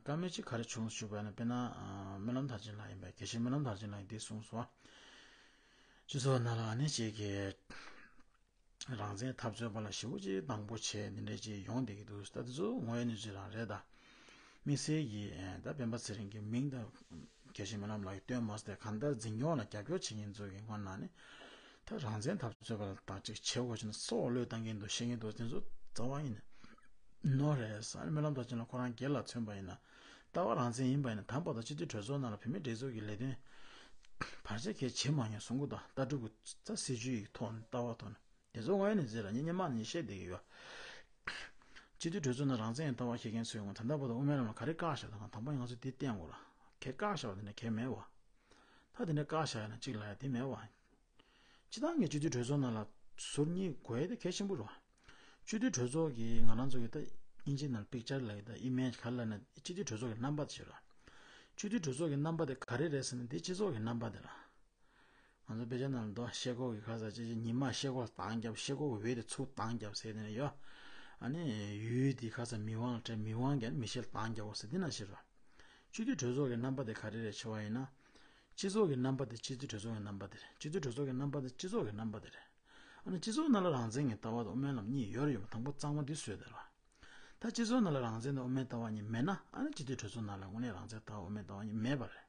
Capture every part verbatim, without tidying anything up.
བཀའ་མོལ་གཅིག་ག་རེ་བྱུང་ཞུས་པ་ཡིན་ན། དཔེར་ན་སྨོན་ལམ་མཐར་ཕྱིན་ལགས་ཡིན་པས། དགེ་བཤེས་སྨོན་ལམ་མཐར་ཕྱིན་ལགས་ཀྱིས་འདི་གསུངས་སོང་། སྤྱི་ཚོགས་ནང་ལ་ནི་གཅིག་གིས་རང་བཙན་འཐབ་རྩོད་པ་ལ་ཞེ་པོ་ཅིག་སྡང་པོ་བྱས་འདི་འདྲ་ཅིག་ཡོང་བསྡད་ཀྱི་འདུག། ད་དེ་ཚོ་ངོ་ཡ་གནས་ཚུལ་རང་རེད། ད་དམིགས་བསལ་གྱིས་ད་སྤེན་པ་ཚེ་རིང་གི་མིང་དང་དགེ་བཤེས་སྨོན་ལམ་ལགས་ཀྱིས་བཏོན་མ་ཟད། གང་ལྟར་འཛིན་སྐྱོང་ལ་རྒྱབ་སྐྱོར་བྱེད་མཁན་ཚོ་གི་ངོས་ནས་ནི། ད་རང་བཙན་འཐབ་རྩོད་པ་ལ་ད་ཅིག་བྱེད་དགོས་བྱུང་ན་སྲོག་བློས་བཏང་གིན་འདུག། བཤད་ཀྱིན་འདུག། དེ་ཚོ་རྩ་བ་ཡིན་ནོ་རེད་ཟེར། སྨོན་ལམ་མཐར་ཕྱིན་ལགས་ཁོ་རང་སྒེར་ལ་མཚོན་པ་ཡིན་ན། ལྟ་བ་རང་བཙན་ཡིན་པ་ཡིན་ན། དང་པོ་དང་སྤྱི་འཐུས་གྲོས་ཚོགས་ནང་ལ་བུད་མེད་སྒྲིག་འཛུགས་ཀྱི་ལས་དོན་བར་ཆད་གལ་བྱེད་མ་མྱོང་གསུང་གི་འདུག། ལྟ་གྲུབ་ཀྱི་རྩ་སྲིད་བྱུས་ཡི་ཐོག་ནས། ལྟ་བ་ཐོག་ནས། དེ་ཚོ་ངོས་ནས་ཟེར་ལ་ངས་སྔོན་མ་ནས་བཤད་བསྡད་ཀྱི་ཡོད། སྤྱི་འཐུས་གྲོས་ཚོགས་ནང་རང་བཙན་ཡི་ལྟ་བ་བཤད་མཁན་ཚོའི་ངོས་ད་ལྟ་བར་དུ་དབུ་མའི་ལམ་ལ་ག་རེ་བཀག་བཞག་དང་། དང་པོ་ང་ཚོ་འདི་བསྟན་དགོས་ར། གལ་བཀག་བཞག་པ་དེ་འདྲ་གལ་མེད་བ། ད་དེ་འདྲ་བཀག་བཞག་ཡ་ན་གཅིག་ལ་ཡ་དེ་མེད་བ། སྤྱི་བཏང་གི་སྤྱི་འཐུས་གྲོས་ཚོགས་ནང་ལ་ཟུར་གཉིས་དགོས་ཡ་དེ་གལ་ཆེན་པོ་རེད་བ། སྤྱི་འཐུས་གྲོས་ཚོགས་ཀྱི་ང་རང་ཚོ་གི་ད་དབྱིན་ཇི་ནང་པིག་ཅར་ལབ་ཡ་ད་ཨི་མེཇ་ག་རེ་ལབ་ན། སྤྱི་འཐུས་གྲོས་ཚོགས་ཀྱི་རྣམ་པ་དེ་ཞིག་རེད། སྤྱི་འཐུས་གྲོས་ཚོགས་ཀྱི་རྣམ་པ་དེ་ག་རེ་རེད་ཟེར་ན། དེ་སྤྱི་ཚོགས་ཀྱི་རྣམ་པ་དེ་རེད། ང་ཚོ་དཔེ་ཆ་ནང་ལ་འདུག། ཤེལ་སྒོ་གི་ཁ་ས་ཅི་ཅི་ཉི་མ་ཤེལ་སྒོ་ལ་འདང་བརྒྱབ། ཤེལ་སྒོ་གི་འོད་དེ་ཚུར་འདང་བརྒྱབ་ཟེར་དེ་ནས་ཡོད། ཨ་ནི་འོད་དེ་ཁ་ས་མིག་དབང་ལ་སྤྲད། མིག་དབང་གིས་མིག་ཤེལ་འདང་རྒྱག་པ་ཟེར་དེ་ནང་བཞིན་རེད། སྤྱི་འཐུས་གྲོས་ཚོགས་ཀྱི་རྣམ་པ་དེ་ག་རེ་རེད་ཟེར་བ་ཡིན་ན། སྤྱི་ཚོགས་ཀྱི་རྣམ་པ་དེ་སྤྱི་འཐུས་གྲོས་ཚོགས་ཀྱི་རྣམ་པ་དེ་རེད། སྤྱི་འཐུས་གྲོས་ཚོགས་ཀྱི་རྣམ་པ་དེ་སྤྱི་ཚོགས་ཀྱི་རྣམ་པ་དེ་རེད། ཨ་ནི་སྤྱི་ཚོགས་ནང་ལ་རང་བཙན་གྱི་ལྟ་བ་དང་དབུ་མའི་ལམ་གཉིས་ཡོད་རེད་ཡོད་མ། དང་པོ་གཙང་མ་འདི་བཟོས་བསྡད་རེད་བ། ད་སྤྱི་ཚོགས་ནང་ལ་རང་བཙན་དང་དབུ་མའི་ལྟ་བ་གཉིས་མེད་ན། ཨ་ནི་སྤྱི་འཐུས་གྲོས་ཚོགས་ནང་ལ་དངོས་གནས་རང་བཙན་ལྟ་བ་དབུ་མའི་ལྟ་བ་གཉིས་མེད་པ་རེད།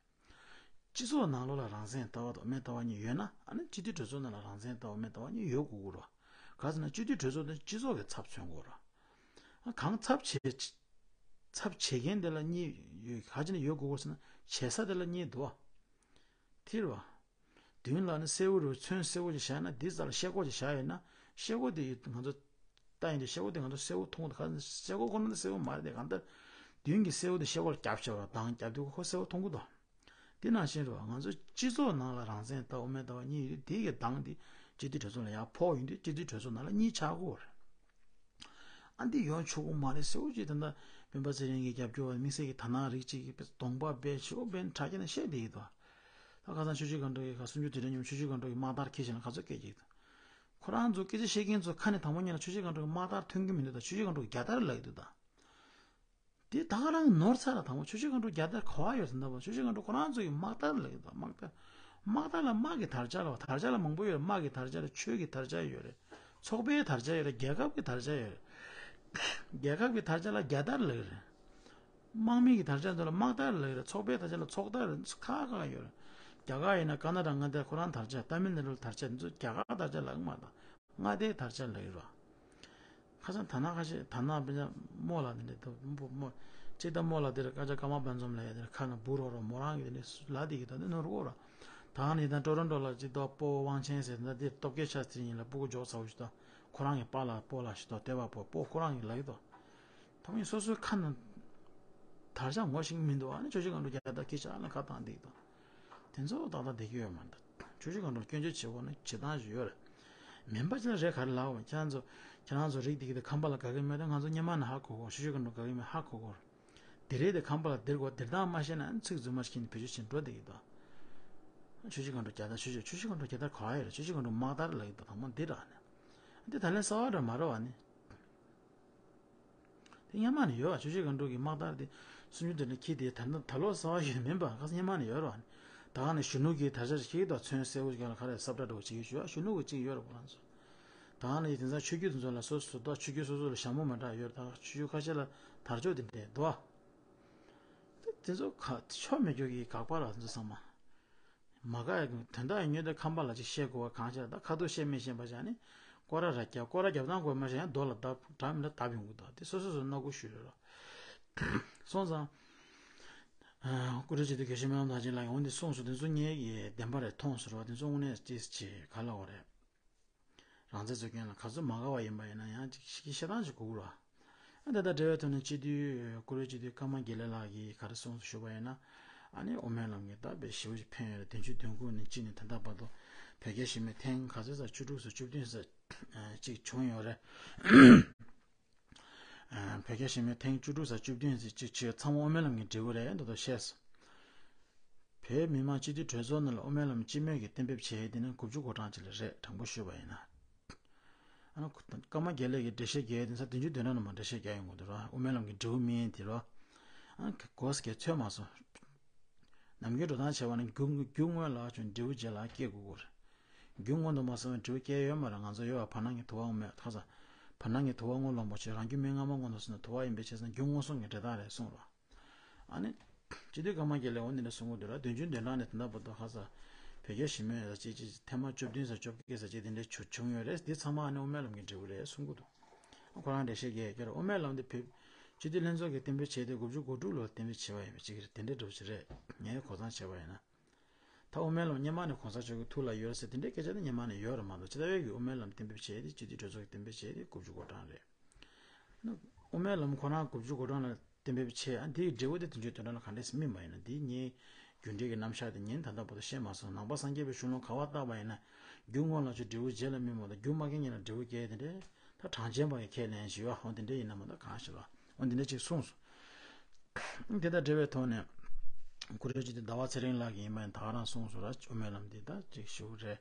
སྤྱི་ཚོགས་ནང་ལོགས་ལ་རང་བཙན་ལྟ་བ་དང་དབུ་མའི་ལྟ་བ་གཉིས་ཡོད་ན། ཨ་ནི་སྤྱི་འཐུས་གྲོས་ཚོགས་ནང་ལ་རང་བཙན་ལྟ་བ་དབུ་མའི་ལྟ་བ་གཉིས་ཡོད་དགོས་ཀྱི་རེད་བ། ག་ཟེར་ན་སྤྱི་འཐུས་གྲོས་ཚོགས་དེ་སྤྱི་ཚོགས་ཀྱི་ཚབ་མཚོན་དགོས་རེད། ཨ་གང་ཚབ་བྱེད། ཚབ་བྱེད་མཁན་དེ་ལ་གཉིས་ཡོད། ག་ཅི་ནས་ཡོད་དགོས་ཟེར་ན། བྱེད་ས་དེ་ལ་གཉིས་འདུག་བ། དེ་རེད་བ། མདུན་ལ་ནི་སེར་པོ་རུ་ཚོན་སེར་པོ་ཅིག་བཞག་ན། འདི་རྩ་ལ་ཤེལ་སྒོ་ཅིག་བཞག་ཡོད་ན། ཤེལ་སྒོ་དེ་ང་ཚོ་ལྟ་ཡིན་དུས་ཤེལ་སྒོ་དེ་ང་ཚོ་སེར་པོ་མཐོང་གི་འདུག། ག་ཤེལ་སྒོ་ཁོ་ན་དེ་སེར་པོ་མ་རེད་དེ། གང་ལྟར་མདུན་གྱི་སེར་པོ་དེ་ཤེལ་སྒོ་ལ་རྒྱབ་བྱས་པ་འདང་རྒྱབ་དུས་ཁོ་སེར་པོ་མཐོང་གི་འདུག། དེ་ནང་བཞིན་རེད་བ། ང་ཚོ་སྤྱི་ཚོགས་ནང་ལ་རང་བཙན་ལྟ་བ་དབུ་མའི་ལྟ་བ་གཉིས་ཡོད་དུས། དེ་གི་འདང་དེ་སྤྱི་འཐུས་གྲོས་ཚོགས་ལ་ཡར་ཕོག་ཡོང་དུས། སྤྱི་འཐུས་གྲོས་ཚོགས་ནང་ལ་གཉིས་ཆགས་ཀྱི་ཡོད་རེད། ཨ་འདི་ཡོང་ཆོག་གི་མ་རེད་ཟེར་བ་ཅིག། ད་ལྟ་སྤེན་པ་ཚེ་རིང་གི་རྒྱབ་སྐྱོར་བ་དམིགས་བསལ་གྱི་དར་ནག་རིགས་གཅིག་གིས་གདོང་པ་སྦས་ཞེ་པོ་སྦས་ནས་དྲ་རྒྱ་ནས་བཤད་བསྡད་ཀྱི་འདུག། ད་ཁ་སང་ཆུ་བཞི་སྒང་དྲུག་གི་ཁ་སུམ་ཅུ་དོན་གྲངས་ཉིན་མོ་ཆུ་བཞི་སྒང་དྲུག་གི་དམག་དར་འཁྱེར་བྱས་ནས་ག་ཚོད་སྐད་རྒྱག་གི་འདུག། ཁོ་རང་ཚོ་སྐད་ཆ་བཤད་མཁན་ཚོ་ཁ་ནས་དང་པོ་ཉིད་ལ་ཆུ་བཞི་སྒང་དྲུག་གི་དམག་དར་ཐོན་གྱི་མི་འདུག། ད་ཆུ་བཞི་སྒང་དྲུག་གི་རྒྱལ་དར་ལབ་ཀྱི་འདུག་ད། དེ་ད་ག་རང་ནོར་ཚར་ལ། དང་པོ་ཆུ་བཞི་སྒང་དྲུག་རྒྱལ་དར་ག་པར་ཡོད་ཟེར་ན། ད་ཆུ་བཞི་སྒང་དྲུག་ཁོ་རང་ཚོ་ཡི་དམག་དར་ལབ་ཀྱི་འདུག། དམག་དར། དམག་དར་ལ་དམག་གི་དར་ཆ་ལ། དར་ཆ་ལ་མང་པོ་ཡོད་རེད། དམག་གི་དར་ཆ་རེད། ཆོས་ཀྱི་དར་ཆ་ཡོད་རེད། ཚོགས་པའི་དར་ཆ་ཡོད་རེད། རྒྱལ་ཁབ་ཀྱི་དར་ཆ་ཡོད་རེད། རྒྱལ་ཁབ་ཀྱི་དར་ཆ་ལ་རྒྱལ་དར་ལབ་ཀྱི་རེད། དམག་མི་གི་དར་ཆ་ཚོ་ལ་དམག་དར་ལབ་ཀྱི་རེད། ཚོགས་པའི་དར་ཆ་ལ་ཚོགས་དར་ཁག་ཁག་ཡོད་རེད། རྒྱ་གར་ཡིན་ན་ཀ་ན་ཌ་མངའ་སྡེ་ཁོ་རང་དར་ཆ། ཏཱ་མིལ་ནཱ་ཌུ་དར་ཆ། འདི་ཚོ་རྒྱ་གར་དར་ཆ་ལབ་ཀྱི་མ་རེད། མངའ་སྡེའི་དར་ཆ་ལབ་ཀྱི་རེད། ཁ་སང་དར་ནག་ཁ་ཤས། དར་ནག་དཔེ་ཆ་རྨོ་ལགས་དེ་འདྲ་འདུག། རྨོ་རྨོ་སྤྱི་ཟླ་རྨོ་ལགས་དེར་སྐད་ཆ་སྐར་མ་པད་འཛོམས་ལབ་ཡ་དེར་ཁ་ནས་འབུ་རོ་རོ་མོ་རང་གི་དེ་འདྲ་ལབ་བསྡད་ཀྱི་འདུག། འདི་ནོར་གོ་ར། ད་ནི་ད་ཀྲོ་རོན་ཀྲོ་ལ་ཅིག་ཏོ་སྤོ་བོ་དབང་ཆེན་ཟེར། ད་འདིར་སྟོབས་རྒྱལ་ཤཱསྟྲི་ཡིན་ལ་སྤུ་གུ་འཇོག་ཚར་བ་ཞིག་ཏོ། ཁོ་རང་གི་པཱ་ལགས་སྤོ་ལགས་ཞིག་ཏོ། དེ་བ་སྤོ་སྤོ་ཁོ་རང་གི་ལབ་ཀྱི་འདུག། ད་མི་སོ་སོའི་ཁ་ནས་དར་ཆ་ངོ་ཤེས་ཀྱི་མི་འདུག། ཨ་ནི་ཆུ་བཞི་སྒང་དྲུག་རྒྱལ་དར་ཁྱེར་ཆ་ཨ་ནི་ཁ་བཏང་བསྡད་ཀྱི་འདུག། དེ་ཚོ་ཏག་ཏག་བསྡད་ཀྱི་ཡོད་མ་རེད། ཆུ་བཞི་སྒང་དྲུག་སྐྱོན་བརྗོད་བྱེད་དགོས་ན་བྱེད་སྟངས་ཤིག་ཡོད་རེད། མིན་པ་ཅིག་ལ་རེད་ག་རེ་ལབ་པ། ཁྱེད་རང་ཚོ་ཁྱེད་རང་ཚོ་རིགས་དེ་གི་དེ་ཁམས་པ་ལ་དགའ་གི་མེད་དེ། ང་ཚོ་སྔོན་མ་ནས་ཧ་གོ་གོ། ཆུ་བཞི་སྒང་དྲུག་དགའ་གི་མེད་ཧ་གོ་གོ། དེ་རེད་དེ་ཁམས་པ་ལ་དེར་གོ་དེར་བཏང་མ་ཤེས་ན་ཚིག་རྫུན་མ་ཤེས་ནས་བེད་སྤྱོད་བྱེད་འགྲོ་བསྡད་ཀྱི་འདུག། ཆུ་བཞི་སྒང་དྲུག་རྒྱལ་དར། ཆུ་བཞི་ཆུ་བཞི་སྒང་དྲུག་རྒྱལ་དར་ག་པར་ཡོད་རེད། ཆུ་བཞི་སྒང་དྲུག་དམག་དར་ལབ་ཀྱི་འདུག། དང་པོ་འདི་ར་ནས་འདི་ད་ལན་གསར་པ་འདྲ་མ་རེད་པ་ནི། དེ་སྔོན་མ་ནས་ཡོད་པ། ཆུ་བཞི་སྒང་དྲུག་གི་དམག་དར་དེ་སུམ་ཅུ་དོན་གྲངས་འཁྱེར་དེ་ད་ད་ལོ་གསར་པ་ཞིག་མིན་པ། ཁ་སང་སྔོན་མ་ནས་ཡོད་རེད་པ། ད་ག་ནས་གཞོན་ནུ་གི་དར་ཆ་ཞིག་འཁྱེར་དང་། ཚོན་སེར་པོ་ཞིག་ལ་ག་རེ་སབ་ཏྲ་འདྲ་བོ་ཅིག་ཡོད་ཞུ་བ། གཞོན་ནུ་གི་ཅིག་ཡོད་རེད་པ། ཁོ་རང་ཚོ་ད་ག་ནས་དེང་སང་ཆོས་བརྒྱུད་དེ་ཚོ་ལ་སོ་སོ་ད་ཆོས་བརྒྱུད་སོ་སོ་ལ་ཞྭ་མོ་མ་འདྲ་ཡོད་རེད། ད་ཆོས་བརྒྱུད་ཁ་ཤས་ལ་དར་ལྕོག་དེ་འདྲ་འདུག། དེ་ཚོ་ག་ཆོ་མེད་རྒྱུ་གི་དགག་པ་ར། དེ་ཚོ་ཚང་མ་མ་དགའ་ཡ་དོན་དག་ཡིན་ཉོན་དེ་ཁམས་པ་ལ་ཅིག་བཤད་དགོས་པ་གང་ཤར། ད་ཁ་ཐུག་བཤད་མི་ཤེས་པ་བྱས་ནས་སྐོར་ར་ར་རྒྱབ། སྐོར་ར་རྒྱབ་སྟངས་དགོས་མ་ཤེས་ཡང་རྡོ་ལ་བརྡབ་འདྲ་མི་འདྲ་བརྡབ་ཡོང་གི་འདུག། དེ་སོ་སོ་སོ་སྣ་ཁུག་ཤོར་རེད་ར། སོང་ཙང་། ཨ་ཀུ་རེ་སྤྱི་འཐུས་དགེ་བཤེས་སྨོན་ལམ་དར་ཆེན་ལགས་ཀྱིས་འོ་འདི་གསུངས་སོང་། དེ་ཚོ་ངེད་ཀྱི་བདེན་པ་རེད་མཐོང་སོང་ར། དེ་ཚོ་དངོས་གནས་ཅིག་ཅིག་ག་ལབ་དགོས་རེད། རང་བཙན་རྩོད་མཁན་ལ་ག་ཚོད་མ་དགའ་བ་ཡིན་པ་ཡིན་ན་ཡང་ཅིག་ཤི་ཤི་བཤད་སྟངས་ཤིག་དགོས་ཀྱི་རེད། ཨ་དེ་དང་འབྲེལ་བའི་ཐོག་ནས་སྤྱི་འཐུས་བཀུར་འོས་སྤྱི་འཐུས་ཀརྨ་དགེ་ལེགས་ལགས་ཀྱིས་ག་རེ་གསུངས་སོང་ཞུས་པ་ཡིན་ན། ཨ་ནི་དབུ་མའི་ལམ་གྱི་ད་དཔེ་ཞེ་པོ་ཞིག་ཕན་ཡོད་རེད། བདུན་ཅུ་དོན་དགུ་ནས་གཅིག་ནས་ད་ལྟ་བར་དུ་བོད་རྒྱ་ཞི་མོལ་ཐེངས་ག་ཚོད་ཙམ། བཅུ་དྲུག་ཙམ་བཅུ་བདུན་ཙམ་ཅིག་བྱུང་ཡོད་རེད། ཨ་བོད་རྒྱ་ཞི་མོལ་ཐེངས་བཅུ་དྲུག་ཙམ་བཅུ་བདུན་ཙམ་ཅིག་བྱས། ཚང་མ་དབུ་མའི་ལམ་གྱི་འབྲས་བུ་རེད་འདུག་ད་བཤད་སོང་། བོད་མི་མང་སྤྱི་འཐུས་གྲོས་ཚོགས་ནང་ལ་དབུ་མའི་ལམ་སྤྱི་མོས་ཀྱིས་གཏན་འབེབས་བྱས་དེ་ནི་དགུ་བཅུ་གོ་གྲངས་ཅིག་ལ་རེད། དྲང་པོ་ཞུས་པ་ཡིན་ན། ཨ་ནི་ཀརྨ་དགེ་ལེགས་ཀྱིས་འགྲེལ་བཤད་རྒྱག་དེང་སང་བདུན་ཅུ་དོན་གྲངས་ནང་མ་འགྲེལ་བཤད་རྒྱག་ཡོང་གི་འདུག་ར། དབུ་མའི་ལམ་གྱི་འབྲས་བུ་མིན་དེ་ར། ཨ་གོ་སྐད་ཚོད་མ་སོང་། ནམ་རྒྱུན་འགྲོ་སྟངས་བྱས་པ་ནི་རྒྱུ་རྒྱུ་སྔོན་ལ་བྱུང་འབྲས་བུ་རྗེས་ལ་སྐྱེ་དགོས་ཀྱི་རེད། རྒྱུ་སྔོན་དུ་མ་སོང་བའི་འབྲས་བུ་སྐྱེ་ཡོད་མ་རེད། ང་ཚོ་ཡོད་པ་བར་སྣང་གི་དུ་བ་འོ་མེད་ཁ་ས། བར་སྣང་གི་དུ་བ་སྔོན་ལ་མ་བྱུང་རང་རྒྱུ་མེད་སྔ་མ་སྔོན་དུ་སོང་ན་དུ་བ་ཡིན་པའི་ཕྱིར་ཟེར་ན་རྒྱུ་སྔོན་སོང་གི་འབྲས་རྟགས་རེད་གསུངས་རོ། ཨ་ནི། སྤྱི་འཐུས་ཀརྨ་རྒྱལ་ལགས་འོ་འདི་འདྲ་གསུང་གི་འདུག་ར། དུས་རྒྱུན་དོན་དག་ནས་དེ་འདྲ་བར་དུ་ཁ་ས། བོད་རྒྱ་ཞི་མོལ་ཟེར་ཅིག་ཅིག་ཐེངས་མ་བཅུ་བདུན་ཟེར་བཅོ་བརྒྱད་ཟེར་ཅིག་དེ་འདྲ་བྱུང་བྱུང་ཡོད་རེད། འདི་ཚང་མ་ཨ་ནི་དབུ་མའི་ལམ་གྱི་འབྲས་བུ་རེད་གསུང་གི་འདུག་ཁོ་རང་འགྲེལ་བཤད་རྒྱག་ཡ་ར། དབུ་མའི་ལམ་འདི་བོད་སྤྱི་འཐུས་ལྷན་ཚོགས་ཀྱིས་གཏན་འབེབས་བྱས་ཏེ་དགུ་བཅུ་གོ་དྲུག་ལོར་གཏན་འབེབས་བྱས་པ་ཡིན་པ་ཅིག་རེད། དེ་འདྲ་འདྲ་པོ་ཅིག་རེད། ངས་གོ་ཚང་བྱས་པ་ཡིན་ན། ད་དབུ་མའི་ལམ་སྔོན་མ་ནས་གོང་ས་མཆོག་གི་ཐུགས་ལ་ཡོད་ཟེར་དེ་འདྲའི་སྐད་ཆ་དེ་སྔོན་མ་ནས་ཡོད་རེད་མ་གཏོགས། ཇི་ལྟ་བའི་གི་དབུ་མའི་ལམ་གཏན་འབེབས་བྱས་ཏེ་སྤྱི་འཐུས་གྲོས་ཚོགས་ཀྱིས་གཏན་འབེབས་བྱས་ཏེ་དགུ་བཅུ་གོ་གྲངས་རེད། དབུ་མའི་ལམ་ཁོ་རང་དགུ་བཅུ་གོ་གྲངས་ལ་གཏན་འབེབས་བྱས། ཨ་འདིའི་འབྲས་བུ་དེ་དུས་རྒྱུན་དོན་དག་ལ་ག་འདྲས་སེ་སྨིན་པ་ཡིན་ན། འདི་ངའི་རྒྱུ་འབྲས་ཀྱི་རྣམ་གཞག་དེ་ཉིན་ད་ལྟ་བར་དུ་བཤད་མ་སོང་། ནང་པ་སངས་རྒྱས་པའི་གཞུང་ལུགས་ག་པར་བལྟས་པ་ཡིན་ན། རྒྱུ་སྔོན་ལ་བྱུང་འབྲས་བུ་རྗེས་ལ་སྨིན་མ་གཏོགས། རྒྱུ་མ་སྐྱེས་ཉིན་ལ་འབྲས་བུ་སྐྱེ་དེ་འདྲས། ད་གྲངས་ཅན་པ་ཡི་ཁས་ལེན་ཞུ་བ་འོ་འདི་འདྲས་ཡིན་ན་མ་གཏོགས་གང་ཞིག་ལ་འོ་འདི་འདྲས་ཅིག་གསུངས་སོང་། དེ་དང་འབྲེལ་བའི་ཐོག་ནས་གུ་རུ་སྤྱི་འཐུས་ཟླ་བ་ཚེ་རིང་ལགས་ཀྱིས་ཡིན་པ་ཡིན་ད་ག་རང་གསུངས་སོང་ར། དབུ་མའི་ལམ་འདི་ད་ཅིག་ཞུ་རེད།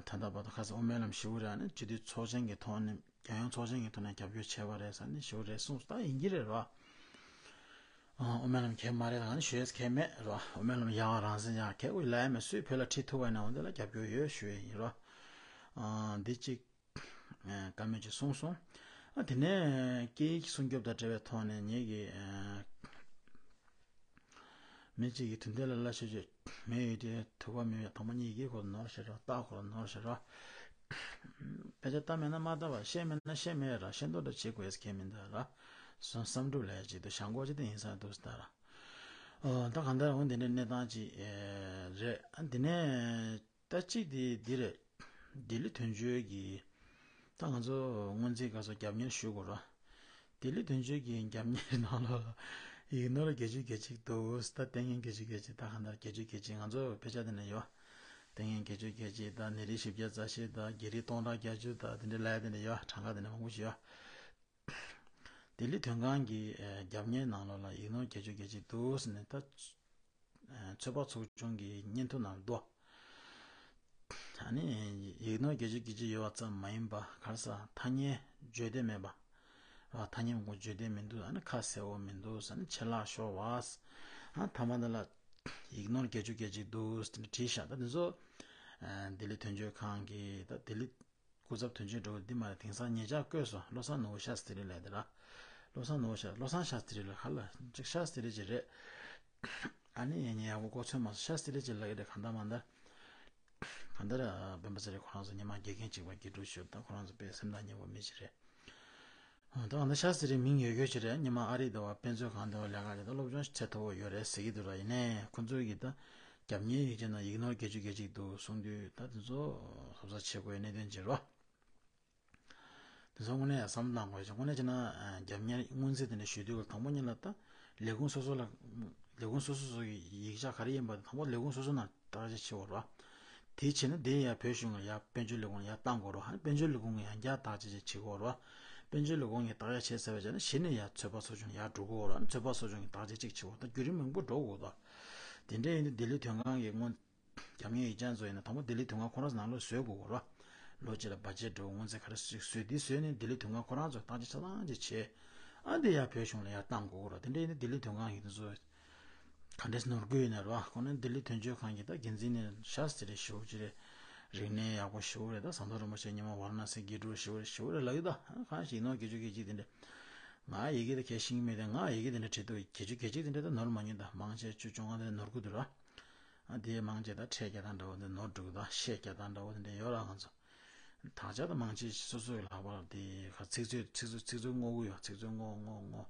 ད་ལྟ་བར་དུ་ཁ་སང་དབུ་མའི་ལམ་ཞུ་རེད། ཨ་ནི་སྤྱི་འཐུས་ཚོགས་ཆེན་གྱི་ཐོག་ནས་རྒྱལ་ཡོངས་ཚོགས་ཆེན་གྱི་ཐོག་ནས་རྒྱབ་སྐྱོར་བྱས་པ་རེད་ཟེར་ནས་ཞུ་རེད་གསུངས་སོང་། ད་ཡིན་གྱི་རེད་ར། དབུ་མའི་ལམ་གལ་མ་རེད་ད་ནི་ཞུ་ཡས་གལ་མེད་ར། དབུ་མའི་ལམ་ཡག་རང་སེམས་ཡག་གལ་དབུས་ལ་ཡ་མེད། སུས་བོད་ལ་ཁྲིད་ཐུབ་པ་ཡིན་ན་འོ་འདི་ལ་རྒྱབ་སྐྱོར་ཡོད་ཞུ་ཡས་ཡིན་ར། འདི་གཅིག་བཀའ་མོལ་ཅིག་གསུངས་སོང་། ཨ་དེ་ནས་སྐད་ཡིག་སྲུང་སྐྱོབ་དང་འབྲེལ་བའི་ཐོག་ནས་ངེད་ཀྱི་མི་གཅིག་གིས་དུས་འདི་ལ་ལ་ཤོད་ཅིག་མེད་ཡོད་དེ་ཐུག་པ་མེད་པའི་དང་པོ་ཉིད་ཀྱི་སྐོར་ནོར་ཤེས་རོགས། རྟགས་སྐོར་ནོར་ཤེས་རོགས། དཔེ་ཆ་ལྟ་མེད་ན་མ་ལྟ་བ། ཤེས་མེད་ན་ཤེས་མེད་ར། ཤེས་མདོག་འདྲ་བྱེད་དགོས་ཀྱི་མི་འདུག་ར། བསམ་བསམ་གྲུབ་ལས་ཅིག་ཏུ་བྱ་འགོ་ཅིག་དེ་ཡིན་ས་འདུག་ཟེར་ད་ར། ད་གང་ལྟར་འོ་འདི་འདྲའི་གནས་སྟངས་ཅིག་རེད། ཨ་འདི་ནས། ད་གཅིག་དེ་འདི་རེད། ལྡི་ལི་དོན་གཅོད་ཀྱིས་ད་ང་ཚོ་སྔོན་རྩིས་སྐབས་སུ་རྒྱབ་གཉེར་ཞུ་དགོས་ར། ལྡི་ལི་དོན་གཅོད་ཀྱི་རྒྱབ་གཉེར་ནང་ལོགས་ལ་ཡིག་ནོར་བརྒྱད་ཅུ་གྱ་གཅིག་འདུག་ད་ལྟས་ངན་བརྒྱད་ཅུ་གྱ་གཅིག་ད་གང་ལྟར་བརྒྱད་ཅུ་གྱ་གཅིག་ང་ཚོ་དཔེ་ཆ་དེ་ནས་ཡོད། ལྟས་ངན་བརྒྱད་ཅུ་གྱ་གཅིག་ད་ནད་རིགས་བཞི་བརྒྱ་རྩ་བཞི་ད་བགེགས་རིགས་སྟོང་ཕྲག་བརྒྱད་ཅུ་ད་དེ་འདྲའི་ལབ་ཡ་དེ་འདྲ་ཡོད། གྲངས་ཀ་དེ་འདྲ་མང་པོ་ཞིག་ཡོད། ལྡི་ལི་དོན་ཁང་གི་རྒྱབ་གཉེར་ནང་ལོགས་ལ་ཡིག་ནོར་བརྒྱད་ཅུ་གྱ་གཅིག་འདུག་ཟེར་ནས་ད། ཚོད་དཔག་ཚོགས་ཆུང་གི་སྙན་ཐོ་ནང་འདུག་ཨ་ནི་ཡིག་ནོར་བརྒྱད་ཅུ་གྱ་གཅིག་ཡོད་པ་ཙམ་མ་ཡིན་པ་ག་རེ་ཟེར་ཐ་སྙད་བརྗོད་བདེ་མེད་པ། ཐ་སྙད་མང་པོ་བརྗོད་བདེ་མི་འདུག་ཨ་ནི་ཁ་གསལ་པོ་མི་འདུག་ཨ་ནི་ཆད་ལྷག་ཤོར་བ། ཨ་མཐའ་མ་དེ་ལ་ཡིག་ནོར་བརྒྱད་ཅུ་གྱ་གཅིག་འདུག་ཟེར་ནས་བྲིས་ཤག་ད་དེ་ཚོ་ལྡི་ལི་དོན་གཅོད་ཁང་གི་ད་ལྡི་ལི། སྐུ་ཚབ་དོན་གཅོད་འདྲ་བོ་འདི་མ་རེད། དེང་སང་ཉེ་ཆར་བསྐོས་སོང་། བློ་བཟང་ནོར་བུ་ཤཱསྟྲི་ལབ་དེ་ར། བློ་བཟང་ནོར་བུ་ཤཱ་བློ་བཟང་ཤཱསྟྲི་ལ་ག་ལ་ཅིག་ཤཱསྟྲི་ཅིག་རེད། ཨ་ནི་ངས་ཡག་པོ་གོ་ཚོད་མ་སོང་། ཤཱསྟྲི་ཅིག་ལབ་ཀྱི་རེད། གང་ལྟར་མ་ལྟར། གང་ལྟར་སྤེན་པ་ཚེ་རིང་ཁོ་རང་ཚོ་སྔོན་མ་དགེ་རྒན་གཅིག་པ་དགེ་ཕྲུག་ཞིག་ད་ཁོ་རང་ཚོ་དཔེ་སེམས་ཐག་ཉེ་བོ་མི་ཞིག་རེད། ད་གང་ལྟར་ཤཱསྟྲི་མིང་ཡོད་རྒྱུ་ཞིག་རེད། སྔོན་མ་ཨ་རི་དེ་བ་དཔེ་མཛོད་ཁང་དེ་བ་ལས་ཀ་རེད། ད་སློབ་སྦྱོང་ཚད་མཐོ་བོ་ཡོད་རེད་ཟེར་གྱི་འདུག་ར། ཡིན་ནའི་ཁོ་ཚོའི་གི་ད་རྒྱབ་གཉེར་ཡིག་ཆ་ནང་ཡིག་ནོར་བརྒྱད་ཅུ་གྱ་གཅིག་འདུག་གསུངས་དུས་ད་དེ་ཚོ་སོབ་སོབ་བྱེད་དགོས་གནད་དོན་ཅིག་རེད། དེ་ཚོ་དངོས་གནས་བསམ་བློ་བཏང་དགོས་ཤིང་། དངོས་གནས་བྱས་ན་རྒྱབ་གཉེར་སྔོན་རྩིས་དེ་འདྲ་ཞུ་དུས་དང་པོ་ཉིད་ལ་ད་ལས་ཁུངས་སོ་སོ་ལ་ལས་ཁུངས་སོ་སོ་སོ་གི་ཡིག་ཆ་ག་རེ་ཡིན་པ་དང་པོ་ལས་ཁུངས་སོ་སོ་ནང་བརྟག་དཔྱད་བྱེད་དགོས་རེད་བ། དེ་བྱས་ན་དེ་ཡང་བོད་གཞུང་ལ་ཡར་དཔལ་འབྱོར་ལས་ཁུངས་ལ་ཡར་བཏང་དགོས་རེད་བ། དཔལ་འབྱོར་ལས་ཁུངས་ཀྱིས་ཡང་བསྐྱར་བརྟག་དཔྱད་བྱེད་དགོས་རེད་བ། དཔལ་འབྱོར་ལས་ཁུངས་ཀྱིས་བརྟག་དཔྱད་བྱས་ཚར་བའི་རྗེས་ནས་གཞི་ནས་ཡར་ཚོད་དཔག་ཚོགས་ཆུང་ལ་ཡར་འགྲོ་དགོས་རེད་བ། ཚོད་དཔག་ཚོགས་ཆུང་གིས་བརྟག་དཔྱད་ཅིག་བྱེད་དགོས་རེད། ད་བརྒྱུད་རིམ་མང་པོ་འགྲོ་དགོས་རེད། དེ་འདྲ་ཡིན་དུས་ལྡི་ལི་དོན་ཁང་གི་སྔོན་རྒྱབ་གཉེར་ཡིག་ཆ་ཚོ་ཡིན་ན་དང་པོ་ལྡི་ལི་དོན་ཁང་ཁོ་རང་ཚོ་ནང་ལོགས་བཟོ་དགོས་རེད་བ། ལོ་གཅིག་ལ་བ་ཇེཊ་འགྲོ་སྔོན་རྩིས་ག་རེ་ཞིག་བཟོས་དེ་བཟོས་ནས་ལྡི་ལི་དོན་ཁང་ཁོ་རང་ཚོས་བརྟག་དཔྱད་ཆ་ཚང་ཅིག་བྱས། ཨ་འདི་ཡར་བོད་གཞུང་ལ་ཡར་བཏང་དགོས་རེད། དེ་འདྲ་ཡིན་ན་ལྡི་ལི་དོན་ཁང་གི་དེ་ཚོ་ག་འདྲས་ནོར་འཁྲུལ་ཡོད་ན་རེད་བ། ཁོ་ན་ལྡི་ལི་དོན་གཅོད་ཁང་གི་ད་འགན་འཛིན་ནས་ཤཱསྟྲི་ཞེ་པོ་ཅིག་རེད། རིག་གནས་ཡག་པོ་ཞེ་པོ་རེད། ད་ཟམ་གདོང་རིན་པོ་ཆེ་སྔོན་མ་ཝཱ་ར་ཎ་སིའི་དགེ་ཕྲུག་ཞེ་པོ་རེད་ཞེ་པོ་རེད་ལབ་ཀྱི་འདུག་ཨ་གང་ཞིག་ཡིག་ནོར་བརྒྱད་ཅུ་གྱ་གཅིག་དེ་འདྲ། ང་ཡི་གེ་དེ་གལ་ཤེས་ཀྱི་མེད་དེ། ང་ཡི་གེ་དེ་འདྲ་བྲིས་འདུག་བརྒྱད་ཅུ་གྱ་གཅིག་དེ་འདྲ་ད་ནོར་མ་མྱོང་། ད་མང་ཆེ་བཅུ་བཅོ་ལྔ་དེ་འདྲ་ནོར་གྱི་འདུག་ར། ཨ་དེའི་མང་ཆེ་ད་ཁྲལ་རྒྱག་སྟངས་འདྲ་བོ་དེ་ནོར་འགྲོ་གི་འདུག་ཤད་རྒྱག་སྟངས་འདྲ་བོ་དེ་འདྲ་ཡོད་ར། ང་ཚོ་དག་ཆ་ད་མང་ཆེ་སོ་སོའི་ལག་པར་དེ་ག་ཚིག་མཛོད་ཚིག་མཛོད་ཚིག་མཛོད་སྔོག་གི་ཡོད། ཚིག་མཛོད་སྔོག་སྔོག་སྔོག་